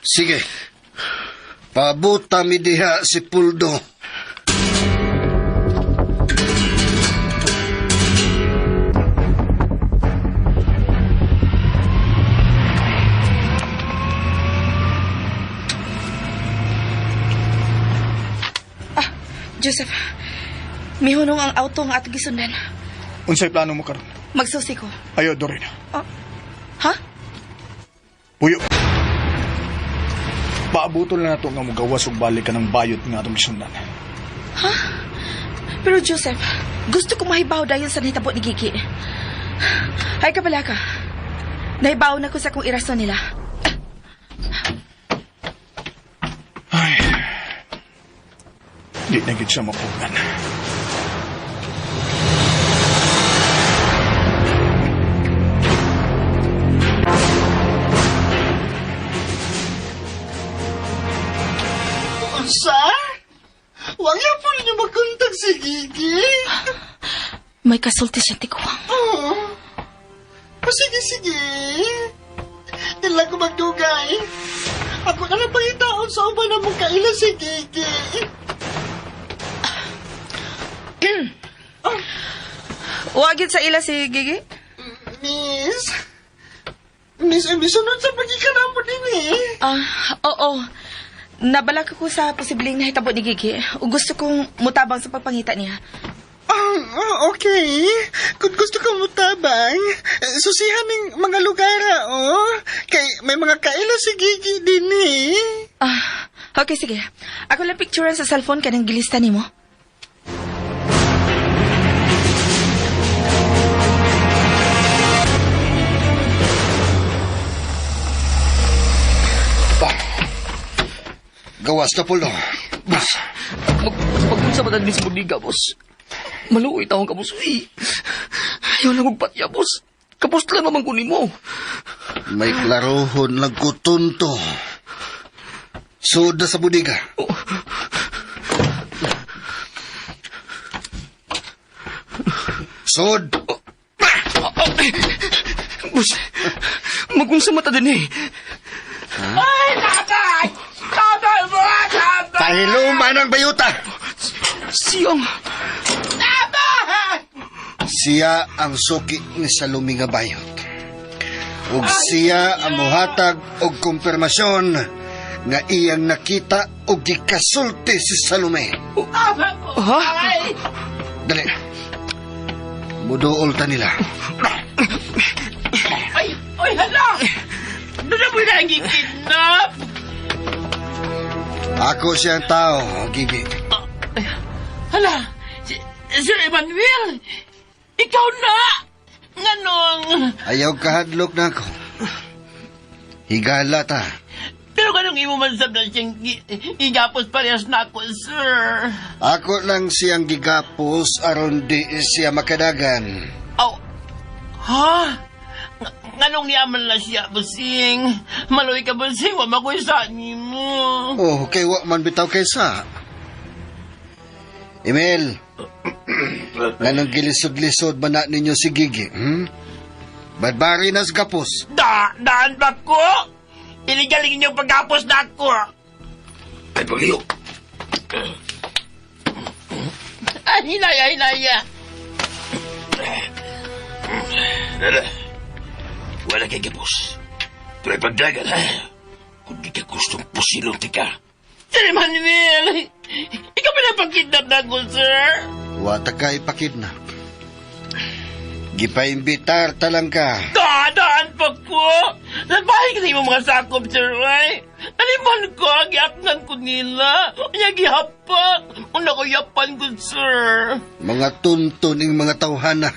Sige. Pabuta mi diha si Puldo. Joseph, mihunong ang auto nga atong gisundan. Unsay plano mo karon? Magsusi ko. Ayo, Doreen. Ha? Puyo. Paabuto lang nato nga mugawas ug balik ka ng bayot nga atong gisundan. Pero Joseph, gusto ko mahibaw dahil sa nahitabo ni Gigi. Ay, kabala ka. Nahibaw na ko sa kung irason nila. Ay. Di na gid siya mapugan. Unsa? Wag yan po ninyo magkontak si Gigi. May kasulti siya tiguang. Oh. Oh, sige, sige. Di lang ko magdugay. Ako na lang pangitaon sa uban na mong kaila si Gigi. Wagid sa ila si Gigi? Miss? Miss, sunod sa pagkikanamo din eh. Ah, oo. Nabalak ako sa posibleng nahitabo ni Gigi. O gusto kong mutabang sa pagpangita niya. Ah, okay. Kung gusto ka mo tabang, eh, susihan ng mga lugar, oh. Kay may mga kaila si Gigi din eh. Ah, okay, sige. Ako lang picturean sa cellphone kanang gilista nimo. Gawas na pulo. Boss, magunsa ba sa budiga, boss? Maluoy taong ka, boss. Uy, ayaw lang og patya, boss. Kapos lang naman kunin mo. May klarohon lang ko tunto. Sud na sa budiga. Sud! Boss, magunsa mata din eh. Pahiluman ang bayuta! Siyang, Siya ang suki ni Salome nga bayot. Ug siya ang muhatag og kumpirmasyon nga iyang nakita og gikasulti si Salome. ha? Dali. Muduol ta nila. Ay, oy, hala! Doon na mo na ang gikidnap! Ako siyang tao, Gigi. Hala! Si, Sir Emmanuel! Ikaw na! Nganong... Ayaw kahadlok na ako. Higala ta. Pero ganong imo man sab na siyang igapos parehas na ako, sir. Ako lang siyang gigapos aron di siya makadagan. Aw, ha? Nganong niyaman na siya, busing? Maloy ka, busing. Wa makoy sa nimo. Oh, kay wa man bitaw kaysa. Emil, nganong gilisod-lisod ba na ninyo si Gigi, hmm? Badbari nas gapos. Da, daan ba ko? Illegal inyong paggapos na ako. Ay, pagiyok. Ay, hinaya, hinaya. Lala, wala kay gapos. Pero pagdagan, ha? Kung di ka gustong pusilong tika. Sir Emmanuel, ikaw ba na pagkidnap na ako, sir? Wa ta ka ipakidnap. Gipaimbitar talang ka. Da, daan pa ko. Nagbahay ka sa imong mga sakop, sir, ay. Naliman ko, giaknan ko nila. Unya gihapak. Una ko yapan ko, sir. Mga tunton ing mga tawhana.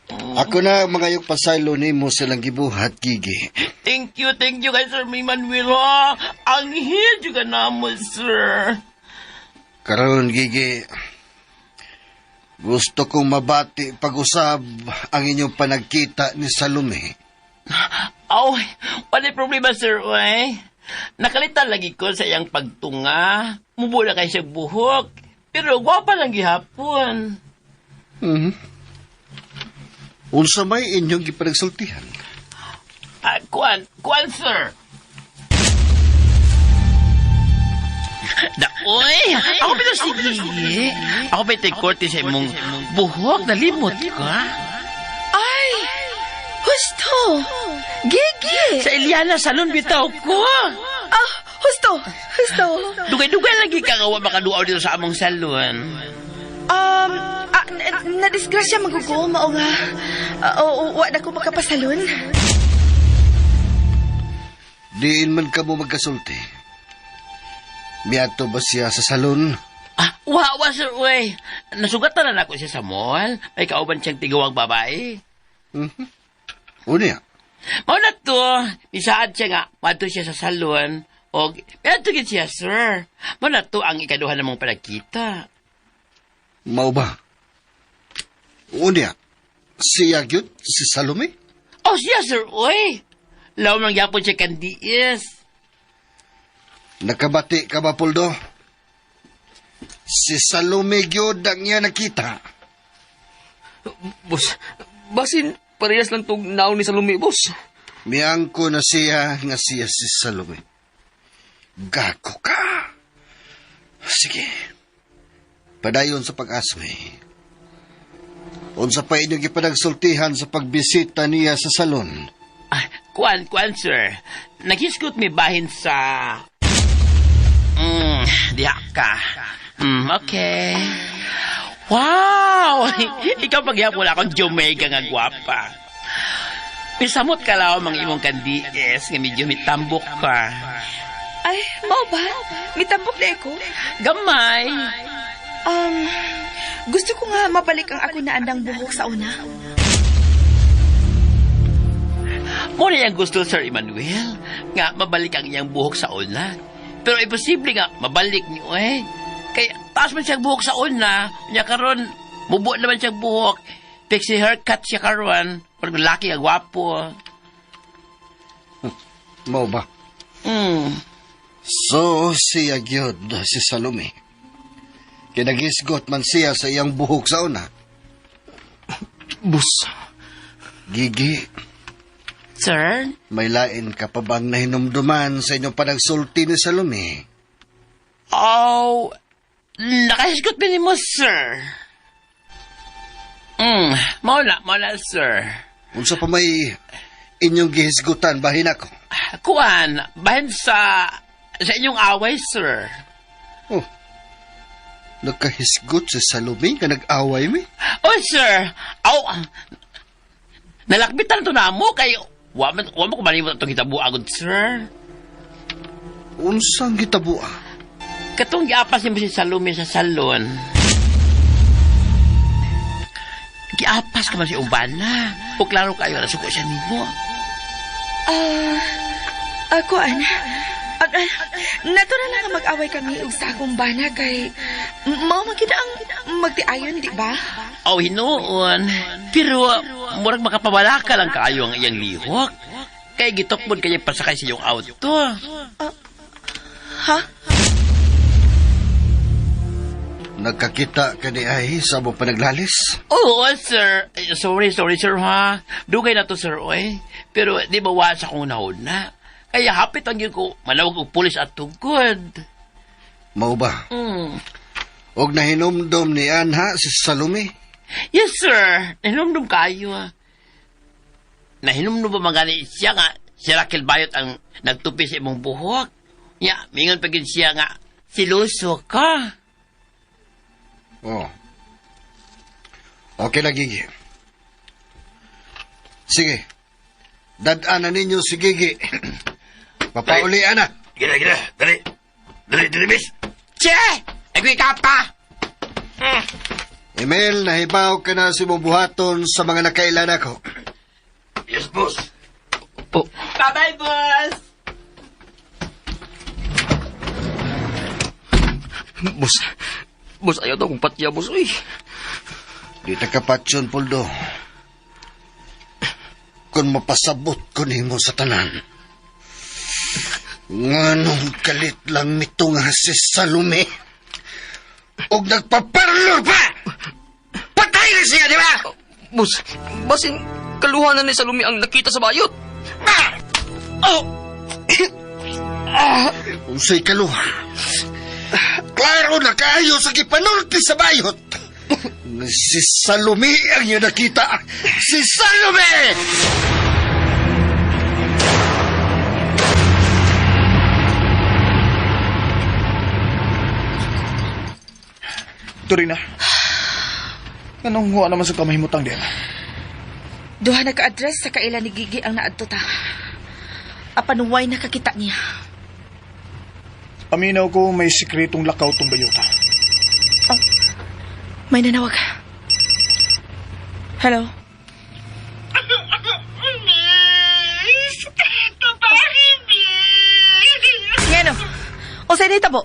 Ako na mga yung pasaylo nimo silang gibuhat, Gigi. Thank you kay Sir Manuel, ha. Ang hill ka na mo, sir. Karon, Gigi, gusto kong mabati pag-usab ang inyong panagkita ni Salome. Aw, wala problema, sir, oy. Nakalitan lagi ko sa iyang pagtunga. Mubula kay siya buhok. Pero gwapa lang gihapon. Unsa may inyong gipanagsultihan? Ah, kuan, kuan, sir. Da, oy, ako pito sige. Ako pa ito'y korte sa imong buhok na limot ka. Ay! Husto! Gigi! Sa Eliana Salon bitaw ko. Ah, husto! Husto! Dugay-dugay lagi ka nga wa makaduaw dito sa among salon. Na-disgrasya magugo, mao nga. Ah, oo, wa na ko makapasalon. Diin man ka mo magkasulti. Miadto ba siya sa salon? Ah, wa, wa, sir, uy. Nasugatan na nako siya sa mall. May kauban siyang tigawang babae. Unya, Mao na to, misaad siya nga, madto siya sa salon. Og, miadto gid siya, sir. Mao na to ang ikaduha namong panagkita. mao ba? Unya, siya gyud si Salome? Oh, siya, sir, uy. Law man gyapon siya kandiis. Nakabati ka ba, Poldo? Si Salome gyud ang iya nakita. Boss, basin parehas lang tog naon ni Salome, boss. Miangko na siya nga siya si Salome. Gago ka. Sige. Padayon sa pag-asmi. Unsa pa inyong gipanagsultihan sa pagbisita niya sa salon? Ah, kuan, kuan, sir. Naghisgot mi bahin sa... Diha ka. Okay. Wow! Ikaw pagyapon akong Jamaica nga gwapa. Misamot ka lang mga imong kandies nga medyo mitambok ka. Ay, mao ba? Mitambok na ko. Gamay. Um, gusto ko nga mabalik ang ako na andang buhok sa una. Mo na iyang gusto, Sir Emmanuel, nga mabalik ang iyang buhok sa una. Pero imposible nga mabalik niyo eh. Kay taas man siyang buhok sa una, nya karon mubo naman siyang buhok. Pixie haircut siya karon, pero laki ang gwapo. Mao ba? Mm. So, siya gyud si Salome. Kinagisgot man siya sa iyang buhok sa una. Boss, Gigi, Sir? may lain ka pa bang nahinumduman sa inyong panagsulti ni Salome? Oh, nakahisgot mi nimo, sir. Mao na, sir. Unsa pa may inyong gihisgutan bahin ako? Kuan, bahin sa inyong away, sir. Oh, nagkahisgot si Salome nga nag-away mi? Oh, sir. Aw, nalakbitan to na mo kay wa man ko manimot atong hitabo agad, sir. Unsang gitabua? Katong giapas nimo si Salome sa salon. Giapas ka man si Ubana. O klaro kayo nasuko siya nimo. Ah, ako, ana. Ah, ah, natural lang nga mag-away kami og sa akong bana kay mao man kita ang magtiayon, di ba? Aw, hinuon. Pero murag makapawala ka lang kaayo ang iyang lihok. Kay gitokbon kaya pasakay sa iyong auto. Ha? Nagkakita ka ni ay sa mo panaglalis? Oo, sir. Ay, sorry, sorry, sir, ha? Dugay na to, sir, oy. Pero di ba wa sa akong nahuna? Kaya hapit ang yun ko, manawag og pulis at tugod. Mao ba? Mm. Og nahinumdum ni Anha si Salome? Yes, sir. Nahinumdum kayo, ah. Nahinumdum ba magani siya nga, si Raquel Bayot ang nagtupi sa imong buhok? Ya, mingon pa gid siya nga, siluso ka. Oh. Okay na, Gigi. Sige. Dadaan na ninyo si Gigi. Papaulian na. Gila, gila. Dali. Dali, dali, miss. Che! Agoy ka pa! Emil, nahibaw ka na si mong buhaton sa mga nakailan ako. Yes, boss. Oh, Bye-bye, boss! boss. Boss, ayaw daw kong patya, boss. Uy. Di ta kapatsyon, Poldo. Kung mapasabot ko nimo sa tanan. Nganong kalit lang nito nga si Salome. Og nagpaparlor pa! Patay na siya, di ba? Boss, basin kaluha na ni Salome ang nakita sa bayot. Oh! Unsay kaluha. Klaro na kaayo sa gipanulti sa bayot. Si Salome ang iya nakita. Si Salome! Turina. Anong huwa naman sa kamahimutang din? Duha na ka-address sa kaila ni Gigi ang naadto ta. Apan way nakakita niya. Paminaw ko may sikretong lakaw tong bayota. May nanawag. Hello? Miss! Tabahi, miss! Ngano? O sa tabo?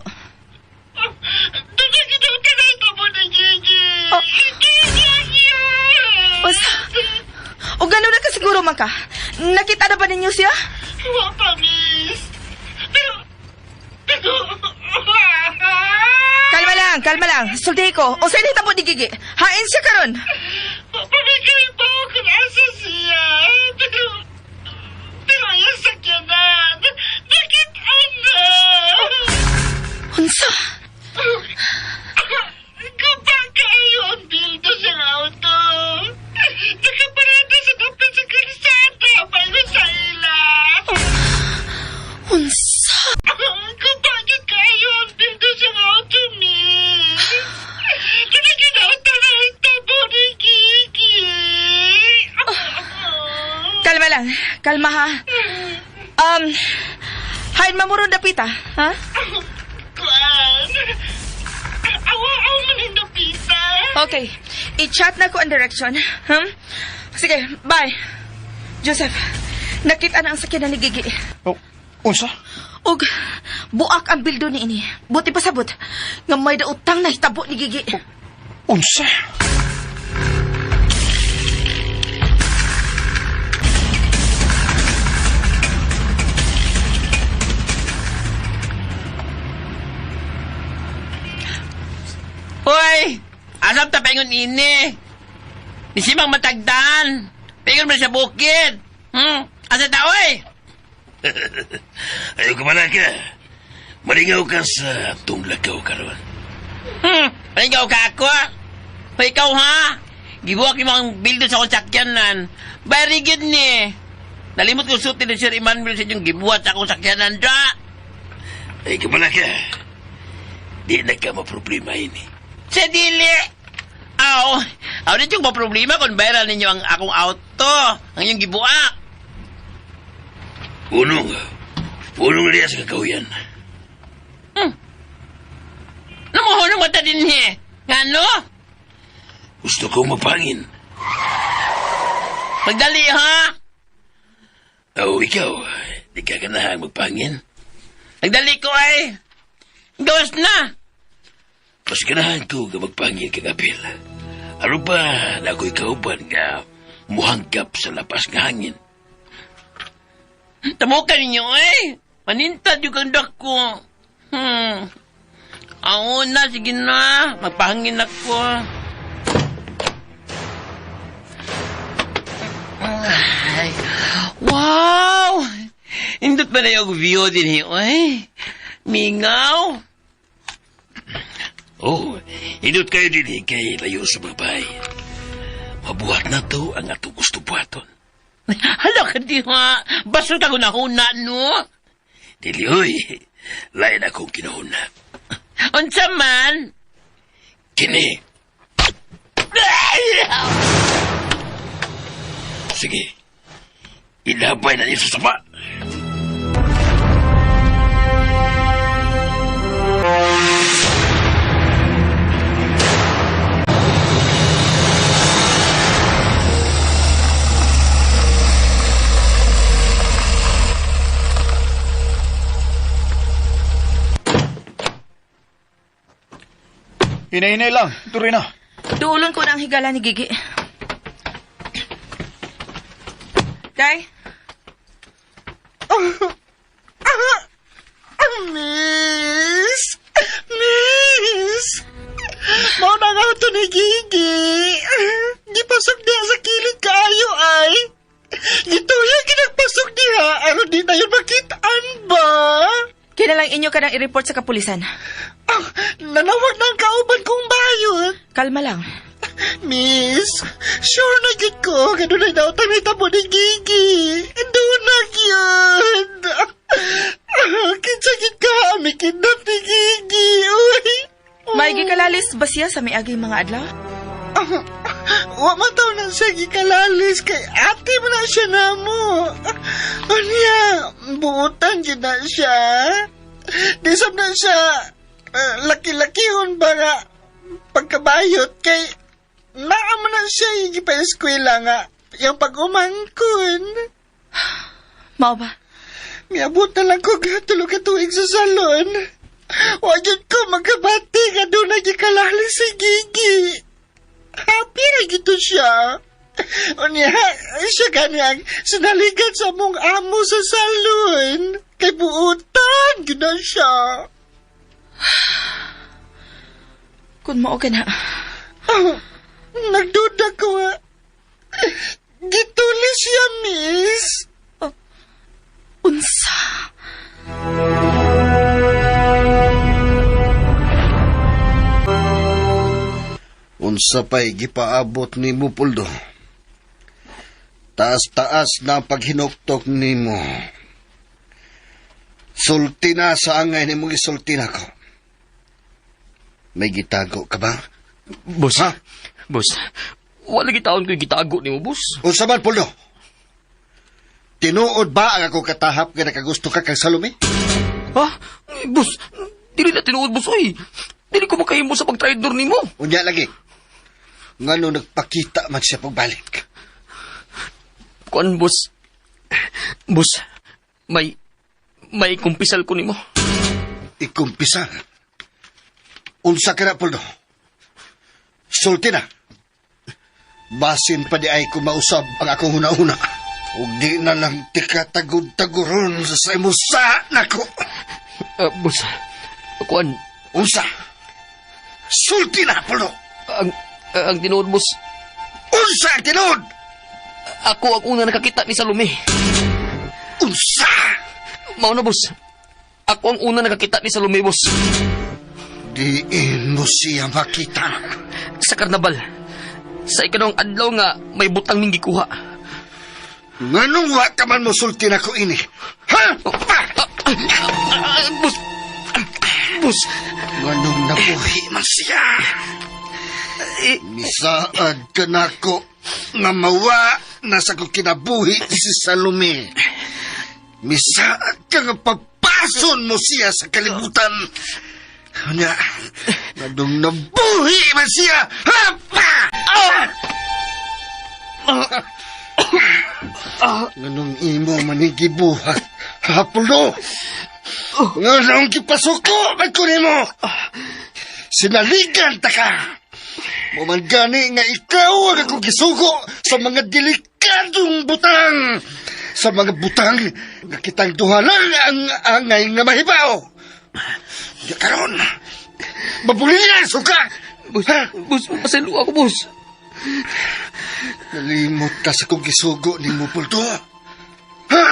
Dugang ka na itabo ni Gigi! Oh. Gigi! Usa. O gano'n na ka siguro man ka? Nakita na ba ninyo siya? Wa pa, miss! Pero... Pero... Kalma lang, kalma lang. Sulti ko. O sa tabo ni Gigi? Hain siya karon. Pamigay pa ako kung asa siya. Pero... Pero yung sakyanan, nakita na! Unsa? Guba kayo ang bildo sa auto. Nakaparada sa dapat sa kalsada, bago sa ila. Unsa? Guba kayo ang bildo sa auto, miss. Kinakinauta na ang tabo ni Gigi. Kalma lang. Kalma ha. Hain mamuron dapita, ha? Kuan. Awa-awa man ang dapita. Okay. I-chat na ko ang direction. Sige, bye. Joseph, nakita na ang sakyanan ni Gigi. Oh, unsa? Ug buak ang bildo ni ini. Buti pasabot nga may dautang na hitabo ni Gigi. Unsa? Hoy! Asam ta paingon ini? Ni simang matagdan. Paingon man sa bukid. Asa ta oy? Ayaw ka malaka. Malingaw ka sa tunglakaw karon. Malingaw ka ako? Hoy, ikaw ha? Gibuak yung mga bildo sa akong sakyanan. Very good ni. Nalimot ko suti ni Sir Emmanuel sa inyong gibuhat sa akong sakyanan dra. Ay ka malaka. Di na ka maproblema ini. Sa dili. Aw, aw di yung problema kung bayaran ninyo ang akong auto, ang inyong gibuak. Unong, unong niya sa kakahuyan. Namuhunong mata din he. Ngano? Gusto kong mapangin. Magdali ha. Oh, ikaw, di ka ganahang magpangin. Nagdali ko ay. Gawas na. Mas ganahan ko nga magpangin kang apil. Ano ba na ako'y kauban nga muhanggap sa labas nga hangin? Tamukan ninyo eh. Manintad yung kang dako. Ako na, sige na. Magpahangin ako. Ay. Wow! Indot pa na yung view din eh. Ay, mingaw. Oh, indot kayo din eh, kay layo sa mga bahay. Mabuhat na to ang atong gusto buhaton. Hala ka di ha. Basol ka gunahuna, no? Dili, oy. Lain akong kinahuna. Unsa man? Kini. Sige. Ilabay na niyo sa sapa. Hinay-hinay lang. Turi na. Duulon ko na ang higala ni Gigi. Day? Miss! Miss! Mao na nga ito ni Gigi. Gipasok niya sa kilid kaayo ay. Gituya ginagpasok niya aron di na yun makitaan ba? Kinalang inyo ka nang i-report sa kapulisan. Ah, nanawag ng kauban kong bayot. Kalma lang. Miss, sure na gid ko. Ganun ay nautang ni tabo ni Gigi. Doon na yun. Kinsa gid ka, mi kidnap ni Gigi. Uy. May gikalalis ba siya sa miaging mga adlaw? Wa man taw na siya gikalalis kay ate mo na siya namo. Unya, Buutan gyud na siya. Di sab na siya laki-lakihon ba nga pagkabayot kay naa man na siya gipa-eskwela nga iyang pag-umangkon. Mao ba? Miabot na lang ko tulo ka tuig sa salon. Wa gyud ko magkabati nga doon na gikalali si Gigi. Happy ra gyud to siya. Unya, siya gani ang sinaligan sa among amo sa salon. Kay buutan, gyud na siya. Kung mao ka na. Ah, nagduda ko nga. Gituli siya, miss. Unsa? Unsa pa'y gipaabot nimo, Puldo? Taas-taas na ang paghinuktok nimo. Sulti na sa angay nimong isulti na ko. May gitago ka ba? Boss, Ha? boss, wala gitaon ko'y gitago nimo, boss. Unsa man, Puldo? Tinuod ba ang akong katahap nga nakagusto ka kang Salome? Ha? Eh, boss, dili na tinuod, boss, oy. Dili ko makahimo sa pagtraidor nimo. Unya lagi. Ngano nagpakita man siya pagbalik? Kuan, boss. Boss, may kumpisal ko nimo. Ikumpisal. Unsa ka na, Puldo? Sulti na. Basin pa di ay kumausab ang akong huna-huna. Ug di na lang tika tagod-taguron sa imusa nako. Boss, kuan, Unsa? Sulti na, Puldo. ang tinuod, boss, Unsa ang tinuod? ako ang una nakakita ni Salome. Unsa? Mao na, boss. Ako ang una nakakita ni Salome, boss. Diin mo siya makita. Sa karnabal. Sa ikanong adlaw nga may butang ning gikuha. Nganong wa ka man mosulti nako ini? Ha? Boss. Boss. Nganong nabuhi man siya? Misaad ka nako nga mawa na sa kong kinabuhi si Salome. Misaad ka nga papason mo siya sa kalibutan. Nya, nganong nabuhi man siya. Ha? Nganong imo manigibuhat, Hapulo? Nganong gipasuko man ko nimo? Sinaligan ta ka. Mo man gani nga ikaw ang akong gisugo sa mga delikadong butang. Sa mga butang nga kitang duha lang ang angay nga mahibaw. Di karon, mabulian suka. Boss, boss, pasaylo ako, boss. Nalimot ka sa kong gisugo ni mo, Pulto. Ha?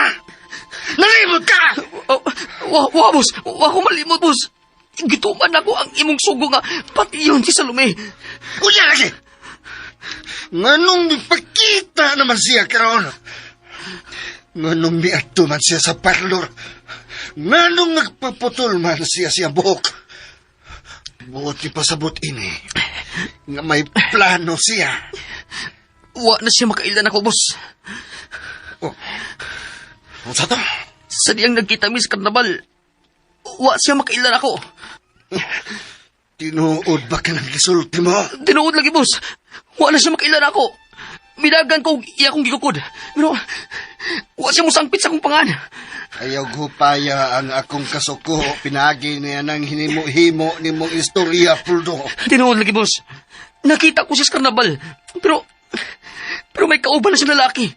Nalimot ka! Oh, wa, boss. Wa ko malimot, boss. Gituman ako ang imong sugo nga pati yun si Salome. Unya lagi! Nganong mipakita naman siya karon? Nganong miadto man siya sa parlor? Nganong nagpaputol man siya siyang buhok? Buot ipasabot ini nga may plano siya. Wa na siya makailan ako, boss. Oh. Unsa to? Sa diyang nagkita mi sa karnabal, wa siya makailan ako. Tinuod ba ka ng gisulti mo? Tinuod lagi, boss. Wa na siya makailan ako. Midagan ko iya akong gikukod. Pero wa siya mosangpit sa akong pangan. Ayaw gupaya ang akong kasuko. Pinagi niya ng hinimo-himo ni mong istorya, Puldo. Tinuod lagi, boss. Nakita ko siya sa karnabal. Pero may kauban na siya lalaki.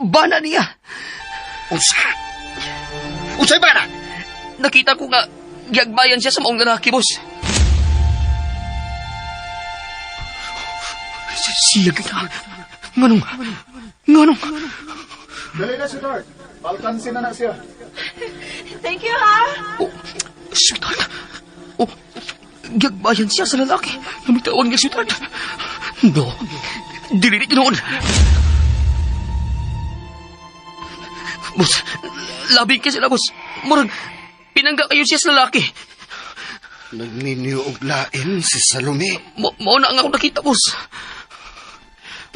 Bana niya. Unsa? Unsay bana? Nakita ko nga giagbayan siya sa maong lalaki, boss. Siya kita. Nganong? Nganong? Dali na, sweetheart. Balkansin na na siya. Thank you, ha? Oh, sweetheart. Oh, giagbayan siya sa lalaki. Namitawan niya, sweetheart. No. Dili ni tinuod. Boss, labi kay sila, boss. Murag, pinangga kayo siya sa lalaki. Nagninyo og lain si Salome. Mao na ang ako nakita, boss.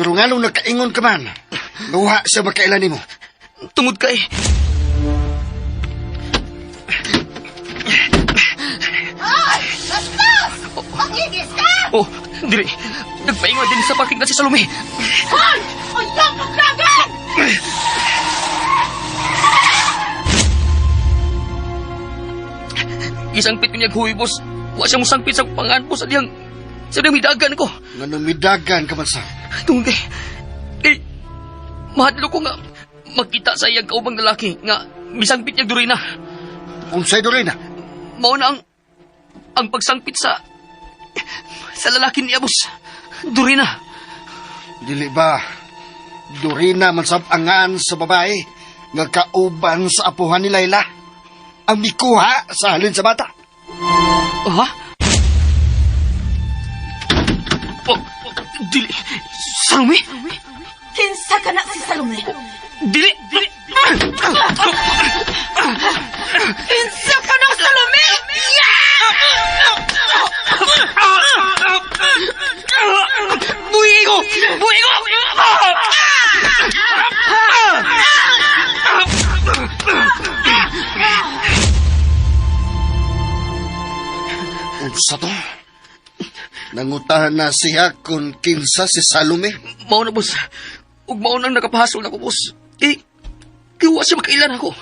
Pero nganong nagkaingon ka man, Nawa siya makailan nimo. Tungod kay... Ay! Bastos! Pangigis ka! Oh, dili. Nagpaingon din sa parking na si Salome. Hoy! Unyang paglagan! Isangpit ko niya huy, boss. Wa siya mosangpit sa pangan, boss. Sa diyang midagan ko. Nga numidagan ka man sa. Tungkol kay... Eh, mahadlo ko nga magkita sa iyang kaubang lalaki nga misangpit niya Dorina. Unsay Dorina? Mao na ang pagsangpit sa lalaki niya, boss. Dorina. Dili ba? Dorina man sab angan sa babae nga kauban sa apuhan ni Layla. Ang mikuha sa halin sa bata. Ha? Oh, dili. Salome? Kinsa ka na si Salome? Dili! Dili! Kinsa ka na Salome? Buhi ko! Buhi ko! Unsa to? Nangutahan na siya kung kinsa si Salome. Mao na, boss. Ug mao nang nakapahasol ako, boss. Eh, kaya wa siya makailan ako.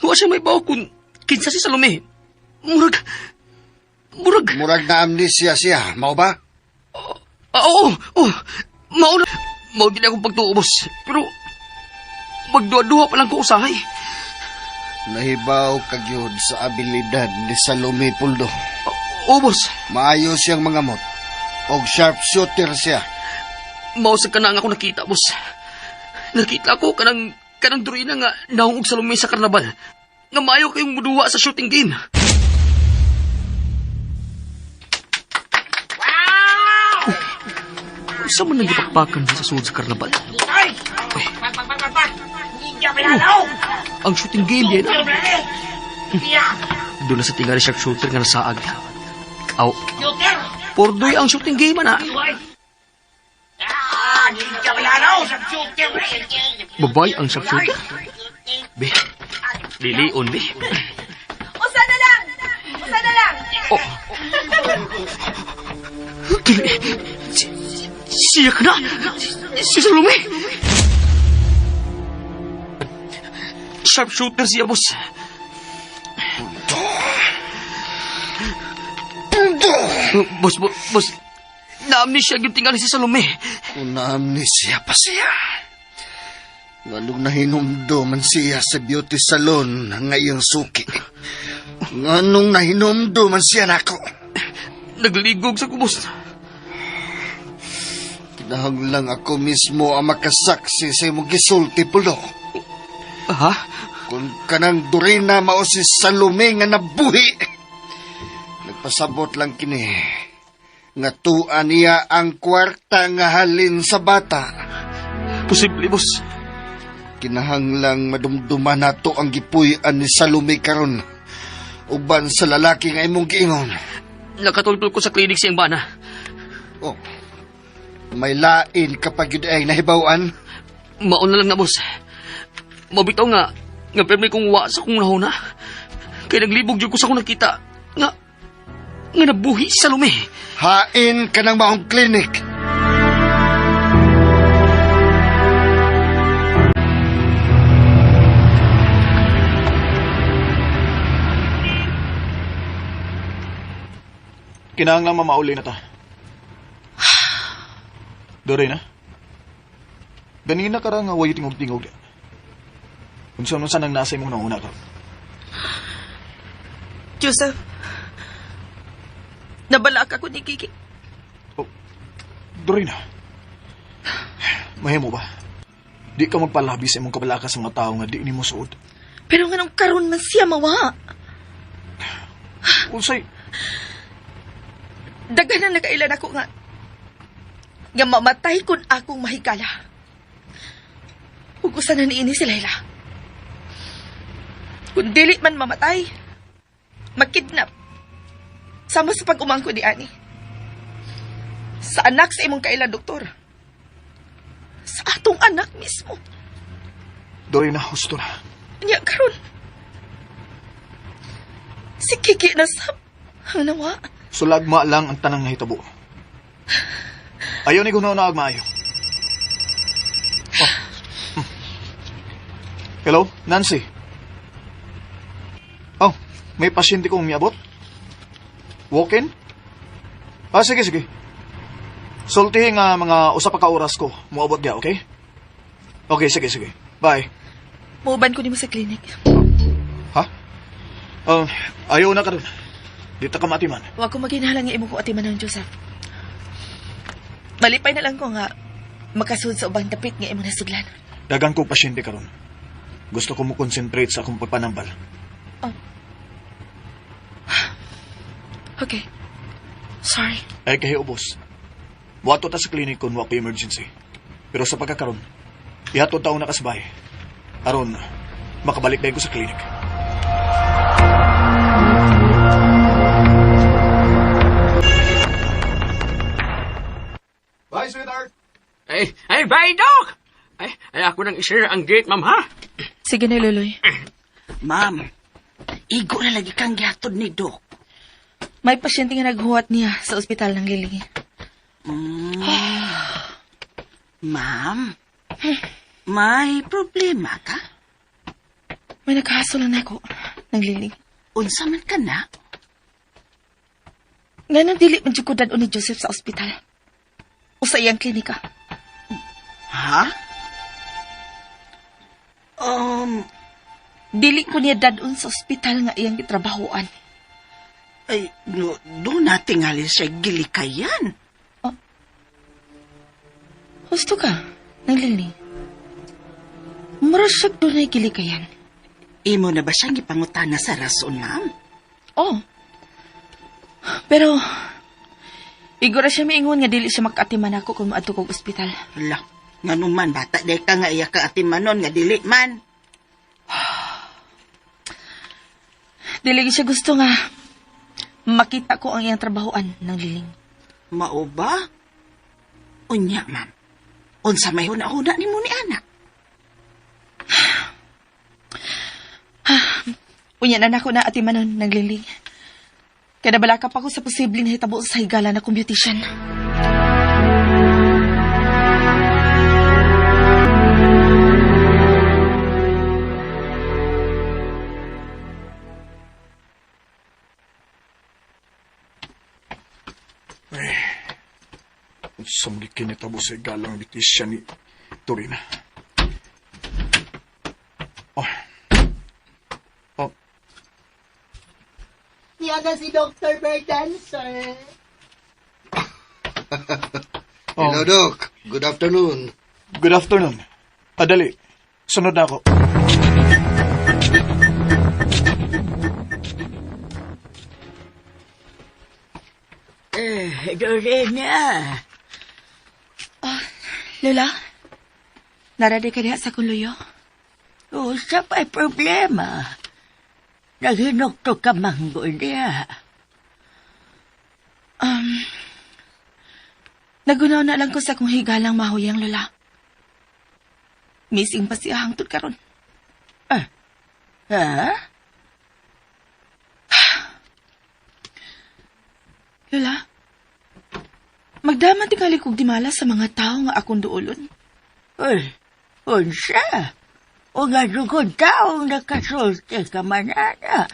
Wa siya may bawo kung kinsa si Salome. Murag... Murag... Murag na amnesia siya, mao ba? Ah, oo, oo. Mao na... Mao din akong pagtuo, boss. Pero... Magduha-duha pa lang ko usahay. Nahibaw ka gyud sa abilidad ni Salome, Puldo. Oo, boss. Maayo siyang mga mot. Og sharpshooter siya. Mao sa kanang ako nakita, boss. Nakita ko kanang Dorina nga naong og Salome sa karnabal. Nga maayo kayong muduwa sa shooting game. Wow! Sa man nagipakpakan sa sulod sa karnabal? Ay! Oh, ang shooting game yan. Doon na sa tingali sharpshooter nga nasaag. Aw. Pordoy ang shooting game, ana. Babay ang sharpshooter. Be. Lilion, be. Usa na lang! Usa na lang! Oh. Dili. Siya ka na. Si Salome. Sharpshooter siya, boss. Puldo! Boss, boss, boss. Na-amnesia yung tingali si Salome. Kung na-amnesia pa siya. Nganong nahinumdo man siya sa beauty salon nga iyang suki. Nganong nahinumdo man siya nako. Nagligog sa kubos. Kinahanglang ako mismo ang makasaksi sa imong gisulti, Puldo. Ha? Kung kanang Dorina mao si Salome nga nabuhi. Nagpasabot lang kini nga tuan niya ang kwarta nga halin sa bata. Posible, boss. Kinahanglang madumduman nato ang gipuy-an ni Salome karon uban sa lalaki nga imong giingon. Nakatultol ko sa klinik siyang bana. Oh. May lain kapag yun ay nahibawan. Maon na lang na, boss. Mabitaw nga, nga permi kong wa sa kong nahuna. Kaya naglibog dyan ko sa kong nakita nga, nga nabuhi si Salome. Hain ka ng maong klinik. Kinahanglan mamauli na ta. Dorina? Ganina ka ra nga way tingog-tingog. Unsa man sanang nasa imong nauna ka? Joseph, nabalak ako ni Kiki. Oh, Dorina. Mahimo ba? Di ka magpalabi sa imong kabalaka sa mga tao nga di nimo suod. Pero nganong karon man siya mawa. Unsay Daghan na nakailan ako nga nga mamatay kun akong mahigala. Ug usa na niini si Layla. Kung dili man mamatay, makidnap. Sama sa pag-umangko ni Ani. Sa anak sa imong kailan, doktor. Sa atong anak mismo. Dorina, husto na. Nya karon. Si Kiki na sab. Ang nawa? Sulagma lang ang tanang nahitabo. Ayaw ni guna-una og maayo. Oh. Hello, Nancy. Oh, may pasyente kong miabot. Walk-in? Ah, sige, sige. Sultihin nga mga usa pa ka oras ko. Muabot niya, okay? Okay, sige, sige. Bye. Muuban ko nimo sa clinic. Ha? Ayaw na ka dun. Dito ka matiman. Wa ko maginhalang nga imo ko atiman ng Joseph. Malipay na lang ko nga makasud sa ubang dapit nga imong nasudlan. Dagan ko pasyente karon. Gusto ko mo concentrate sa akong pagpanambal. Oh. Okay. Sorry. Ay kahi ubos. Muadto ta sa clinic kung wa ko emergency. Pero sa pagkakaron, ihatod ta una ka sa bahay. Aron, makabalik dayon ko sa clinic. Bye, sweetheart! Ay, ay, bye, Doc! Ay, ay ako nang i-share ang gate, ma'am, ha? Sige na, Luloy. Ma'am, igo na lagi kang gihatod ni Doc. May pasyente nga naghuwat niya sa ospital ng Lili. Ma'am, may problema ka? May nagkahaso lang nako ng Lili. Unsa man ka na? Nga nang dili man jud ko dad-on ni Joseph sa ospital. O sa iyang klinika. Ha? Dili ko niya dad-on sa ospital nga iyang gitrabahoan. Ay, no, doon natin halin siya gilikayan. Oh. Husto ka, nang Lili. Mura siya doon ay gilikayan. Imo na ba siyang gipangutana sa rason, ma'am? Oh. Pero, igora siya miingon nga dili siya makatiman ako kung maadto kog ospital. Hala, ngano man, bata day ka nga iya ka atimanon nga dili man. Dili siya gusto nga makita ko ang iyang trabahoan ng liling. Mao ba? Unya, ma'am. Unsa may huna-huna nimo ni anak? Unya na nako na atimanon ng liling. Kaya nabalaka pa ko sa posibleng nahitabo sa higala na kong beautician. Sa mga kinitabo sa galang beautician ni Dorina. Oh. Oh. Niya na si Dr. Berdan, sir. Oh. Hello, Doc. Good afternoon. Good afternoon. Adali, sunod na ako. Dorina. Lola, narade ka diha sa kuluyo? Usa pa'y problema. Naghinukto ka manggo niya. Nagunaw na lang ko sa kong higalang mahuyang, Lola. Missing pa siya hangtod karon. Ha? Lola, magdaman tingali kog dimala sa mga tao nga akong duolon. Uy, unsa? O nga kung taong nakasulti ka man, ana.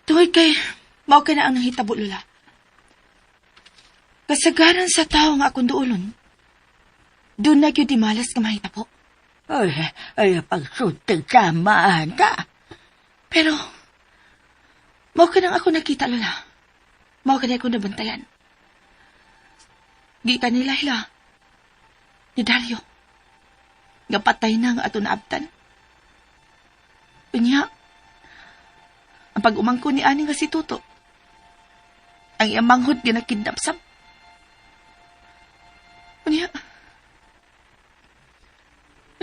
Tuloy kay, mao ka na ang nahitabo, Lola. Kasagaran sa tao nga akong duolon, doon na gyud dimalas nga mahitabo. Uy, ay, pagsulti ka, maana. Pero, mao ka nang ako nakita, Lola. Mao ka na akong nabantayan. Gikan ni Laila, ni Dario, nga patay na nga ato naabtan. Unya, ang pag-umangko ni ani nga si Tuto, ang iyang manghod nga nakidnap sab. Unya,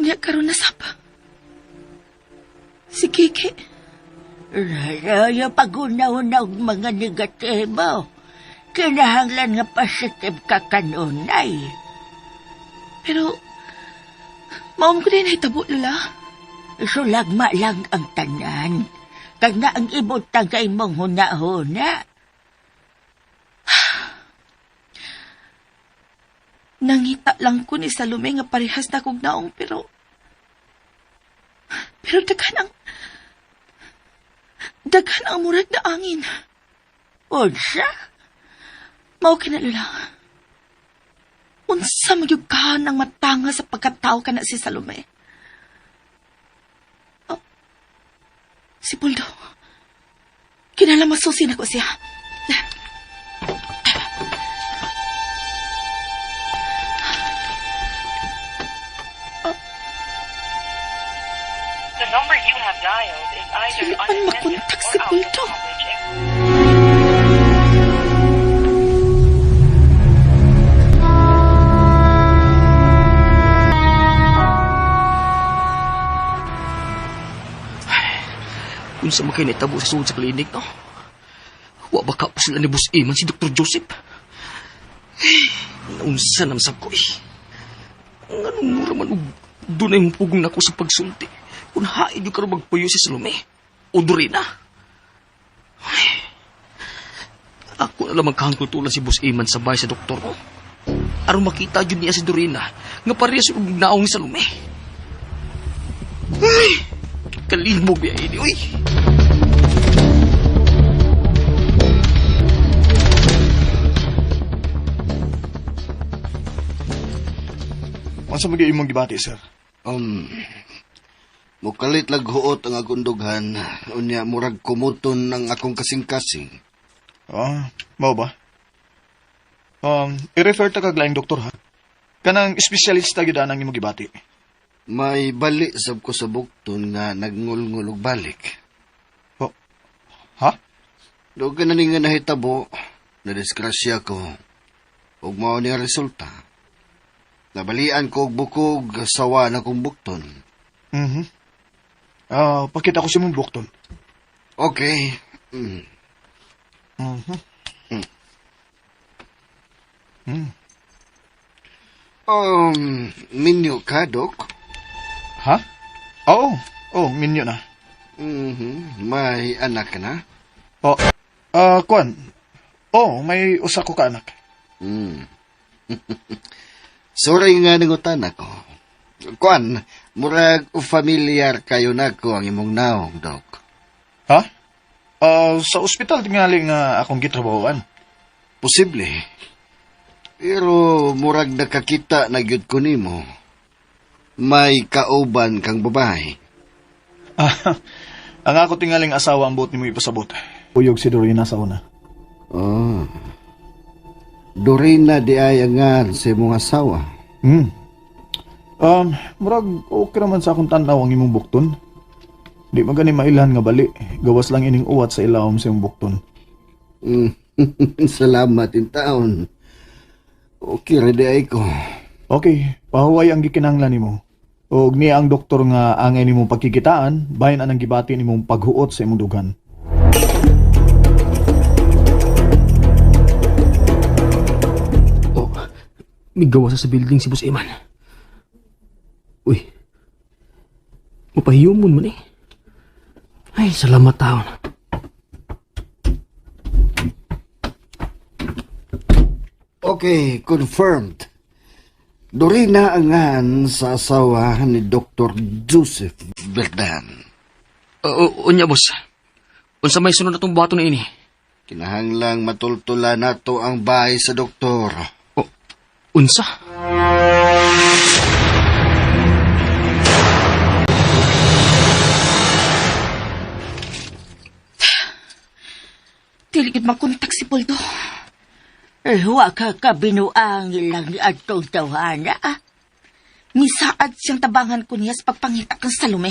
unya karon na sab. Si Kiki. Raya pag-una-una og mga negatibo. Kinahanglan nga positive ka kanunay. Pero, maom ko din nahitabo, Lola. Sulagma lang ang tanan. Kana ang ibutang kay mong huna-huna. Nangita lang ko ni Salome nga parehas na kog naong pero pero daghan ang murag na angin. Unsa? Mao kina Lola. Unsa magyud ka ng matanga sa pagkatao kana si Salome. Oh, si Poldo. Kinala masusi na ko siya. Dili man makontak si Poldo. Kung sa makay naitabo sa sud sa klinik, no? Wa baka pa sila ni Boss Iman si Dr. Joseph. Eh, naunsa naman ko eh. Ang anong mura man og dunay mupugong nako sa pagsulti. Kung hain yung karon magpuyo si Salome. O Dorina. Ay, ako na lang magkahangkultulan si Boss Iman sa bahay sa doktor ko. Aron makita yun niya si Dorina nga parehas og naong ni Salome. Ay, kalibog biya ini, uy. Unsa man gyud imong gibati, sir? Mukalit laghuot ang akong dughan, unya murag kumuton ang akong kasing-kasing. Ah, mao ba? I-refer ta kag laing doktor ha. Kanang espesyalista gyud anang imong gibati. May bali sab ko sa bukton nga nagngulngul og balik. Oh. Ha? Doon na ni nga nahitabo, nadisgrasya ko, ug mao ni ang resulta. Nabalian ko og bukog sawa na kong bukton. Mhm. Ah, pakita ko sa imong bukton. Okay. Mm. Mhm. Mm. Minyo ka, Dok? Ha? Oo. Oh, minyo na. Mhm. May anak ka na? Oh, kuan. Oh, may usa ko ka anak. Mm. Sorry nga nangutan ako. Kuan, murag familiar kayo nako ang imong naong, Dok. Ha? Sa ospital tingali nga akong gitrabahoan. Posible. Pero murag nakakita na gyud ko nimo. May kauban kang babae. Ah, ang ako tingaling asawa ang buot nimo ipasabot. Uyog si Dorina sa una. Oh. Dorina di ay angan sa imong asawa. Hmm. Murag okay naman sa akong tan-aw ang imong bukton. Di man gani mailhan nga bali. Gawas lang ining uwat sa ilawom sa imong bukton. Mm. Salamat in taon. Okay ra di ay ko. Okay, pahuway ang gikinahanglan nimo. Og niya ang doktor nga angay nimong pagkikitaan, bahin anang gibati nimong paghuot sa imong dughan. Oh, may gawa sa building si Boss Eman. Uy, mapahiyumon man eh. Ay, salamat taon. Okay, confirmed. Dorina angan sa asawa ni Dr. Joseph Verdan. Unya, boss. Unsa may sunod na itong bato na ini? Kinahanglang matultula nato ang bahay sa doktor. Oh, unsa? Dili gid makontak si Poldo. Eh, wa ka kabinuang lang ni atong tawhana. Misaad siyang tabangan ko niya sa pagpangita kang Salome.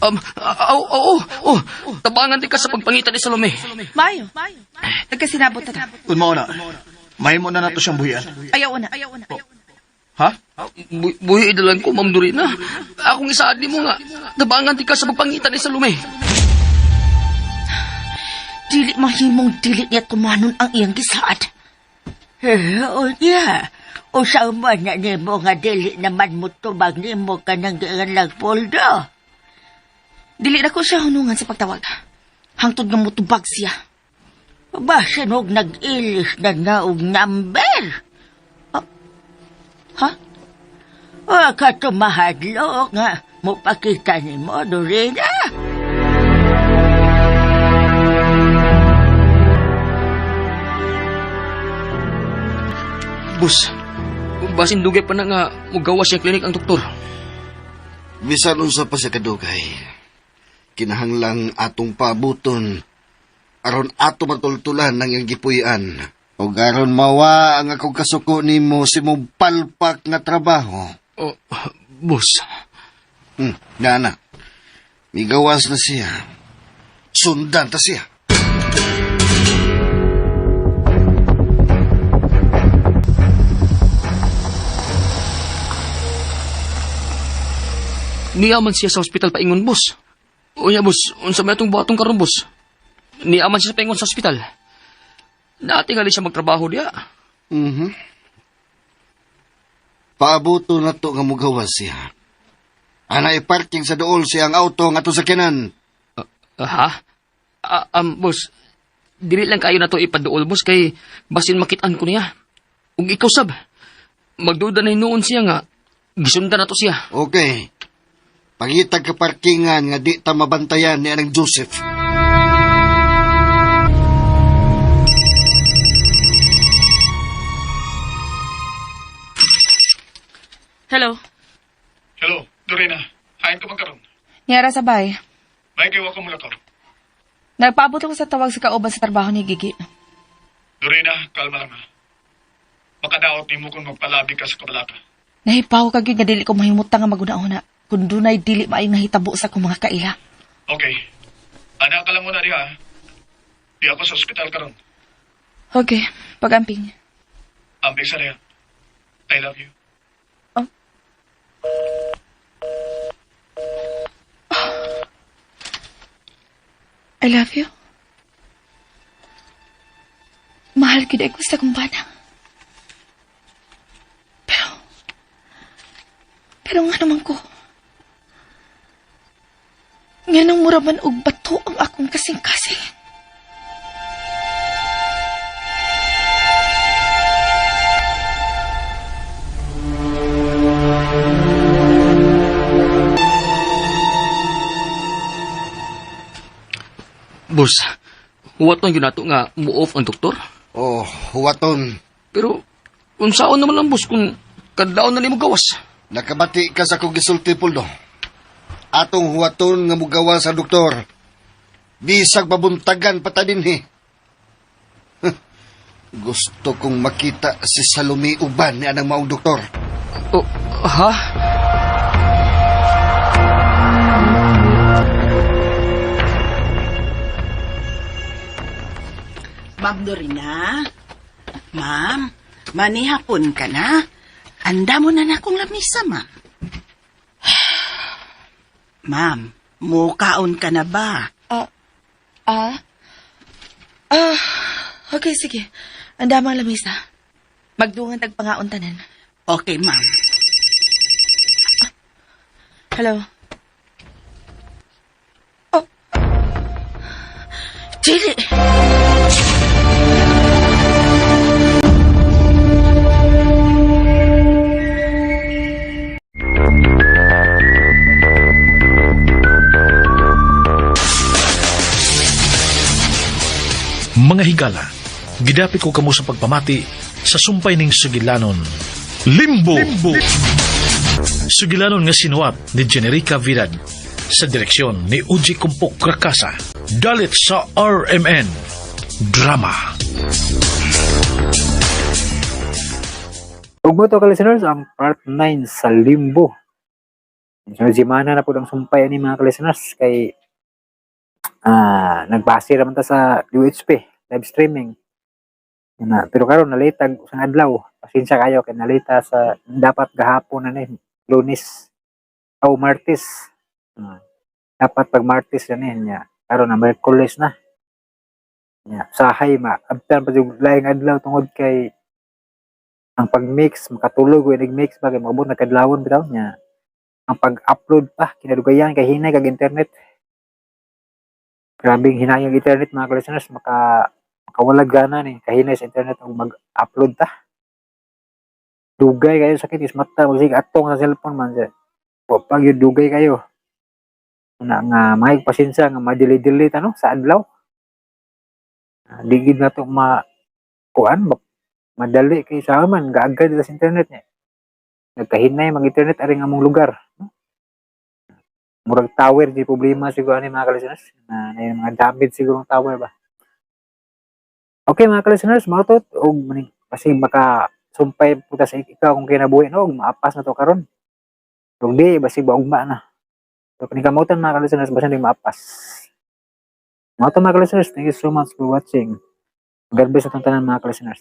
Oo, oh, tabangan di ka sa pagpangita ni Salome. Mayo. Nagkasinabot ta. Kun mao na, mahimo na nato siyang buhian. Ayaw na. Ha? Buhi idalan ko, Ma'am Dorina. Akong isaad ni mo nga. Tabangan di ka sa pagpangita ni Salome. Dili mahimong dili niya tumanon ang iyang gisaad. Eh, unya. Usaw man na nimo nga dili naman mo tubag nimo kanang gianlag Poldo. Dili na ko siya hunungan sa pagtawag. Hangtod nga mutubag siya. Basin og nag-ilis na na og number. Ah, ha? Wa ka tumahadlok nga mupakita nimo, Dorina. Boss, basin dugay pa na nga mugawas siya klinik ang doktor. Bisan unsa pa sa kadugay. Kinahanglang atong paabuton aron ato matultulan ng iyang gipuy-an. Ug aron mawa ang akong kasuko nimo sa imong palpak nga trabaho. Oh, boss. Nana. Migawas na siya. Sundan ta siya. Niya man siya sa ospital paingon, boss. Unya, boss, unsa may atong buhatong karon, boss? Niya man siya paingon sa ospital. Naatingali siya magtrabaho diya. Paabuto na to nga mugawas siya. Anay parking sa dool siya ang auto nga atong sakyanan. Ha? Boss, dili lang kayo na to ipaduol, boss, kay basin makitaan ko niya. Ug ikaw, sab, magduda na hinuon siya nga, gisundan na to siya. Okay. Pangitag ka parkingan nga di ta mabantayan ni Anang Joseph. Hello. Hello, Dorina. Hain ka man karon. Niyara sa bay. May kay wa ka mulakaw. Nagpaabot ako sa tawag sa kauban sa trabaho ni Gigi. Dorina, kalma lang ha. Makadaot nimo kung magpalabi ka sa kabalaka. Nahipaw ka gyud nga dili ko mahimutang nga maguna-una kung dunay dili maayong nahitabo sa akong mga kaila. Okay. Ana ka lang muna diha. Ha? Di ako sa ospital karon. Okay, pag-amping. Amping sa diha. I love you. Oh. I love you. Mahal gid ako sa akong bana. Pero nga naman ko. Nga nang mura man og bato ang akong kasing-kasing. Boss, huwaton yun nato nga mo-off ang doktor. Oh, huwaton. Pero, unsaon naman lang, boss, kung kadlaon na nimo gawas. Nakabati ka sa akong gisulti, Poldo. Atong huwaton nga mugawa sa doktor. Bisag mabuntagan pa ta dinhi. Huh. Gusto kong makita si Salome uban ni anang maong doktor. Oh, ha? Ma'am Dorina? Ma'am, manihapon ka na. Anda mo na na akong lamisa, ma'am. Ma'am, mukaon ka na ba? Okay, sige. Anda mang lamisa. Magdungan tagpangaon tanan. Okay, ma'am. Hello. Oh. Dili! Mga higala, gidapit ko kamo sa pagpamati sa sumpay ning sugilanon. Limbo! Limbo! Sugilanon nga sinuwat ni Generica Vidad sa direksyon ni Uji Kumpok Rakasa. Dalit sa RMN Drama. Ug mo to ka listeners ang part 9 sa Limbo. So simana na po ang sumpay ani mga ka-listeners kay nagbase raman ta sa UHP live streaming. Na, pero karon nalitag sa adlaw. Pasensya kayo kay nalita sa dapat gahapon na ni Lunes o Martes. Dapat pag Martes na ni niya. Karon na Merkules na. Nya, sahay ma abtan pa jud laing adlaw tungod kay ang pag-mix makatulog o nag-mix ba kay moabot na kadlawon bitaw niya. Ang pag-upload pa kinadugayan kay hinay kag internet. Grabeng hinayang internet, mga listeners, makawalag gana ni kahinay sa internet og mag-upload ta. Dugay kayo, sakit is mata, magsige atong sa cellphone man siya. Wa pa gyud, dugay kayo. Na nga may pasensya nga ma-delay-delay ta, no, sa adlaw. Ah, di gid nato ma kuan madali kay sa man gaagad dito sa internet niya. Nagkahinay mag-internet ari nga among lugar, no? Murag tower di problema siguro ani, mga ka-listeners, na yung mga damage siguro ng tower ba. Okay, mga ka-listeners, mao to og maning kasi maka sumpay puta sa ikaw kung kinabuhi, no, og maapas na to karon. Ug di basig baugma na. So kini kamutan, mga ka-listeners, basta di maapas. Mao to, mga ka-listeners, thank you so much for watching. God bless atong tanan, mga ka-listeners.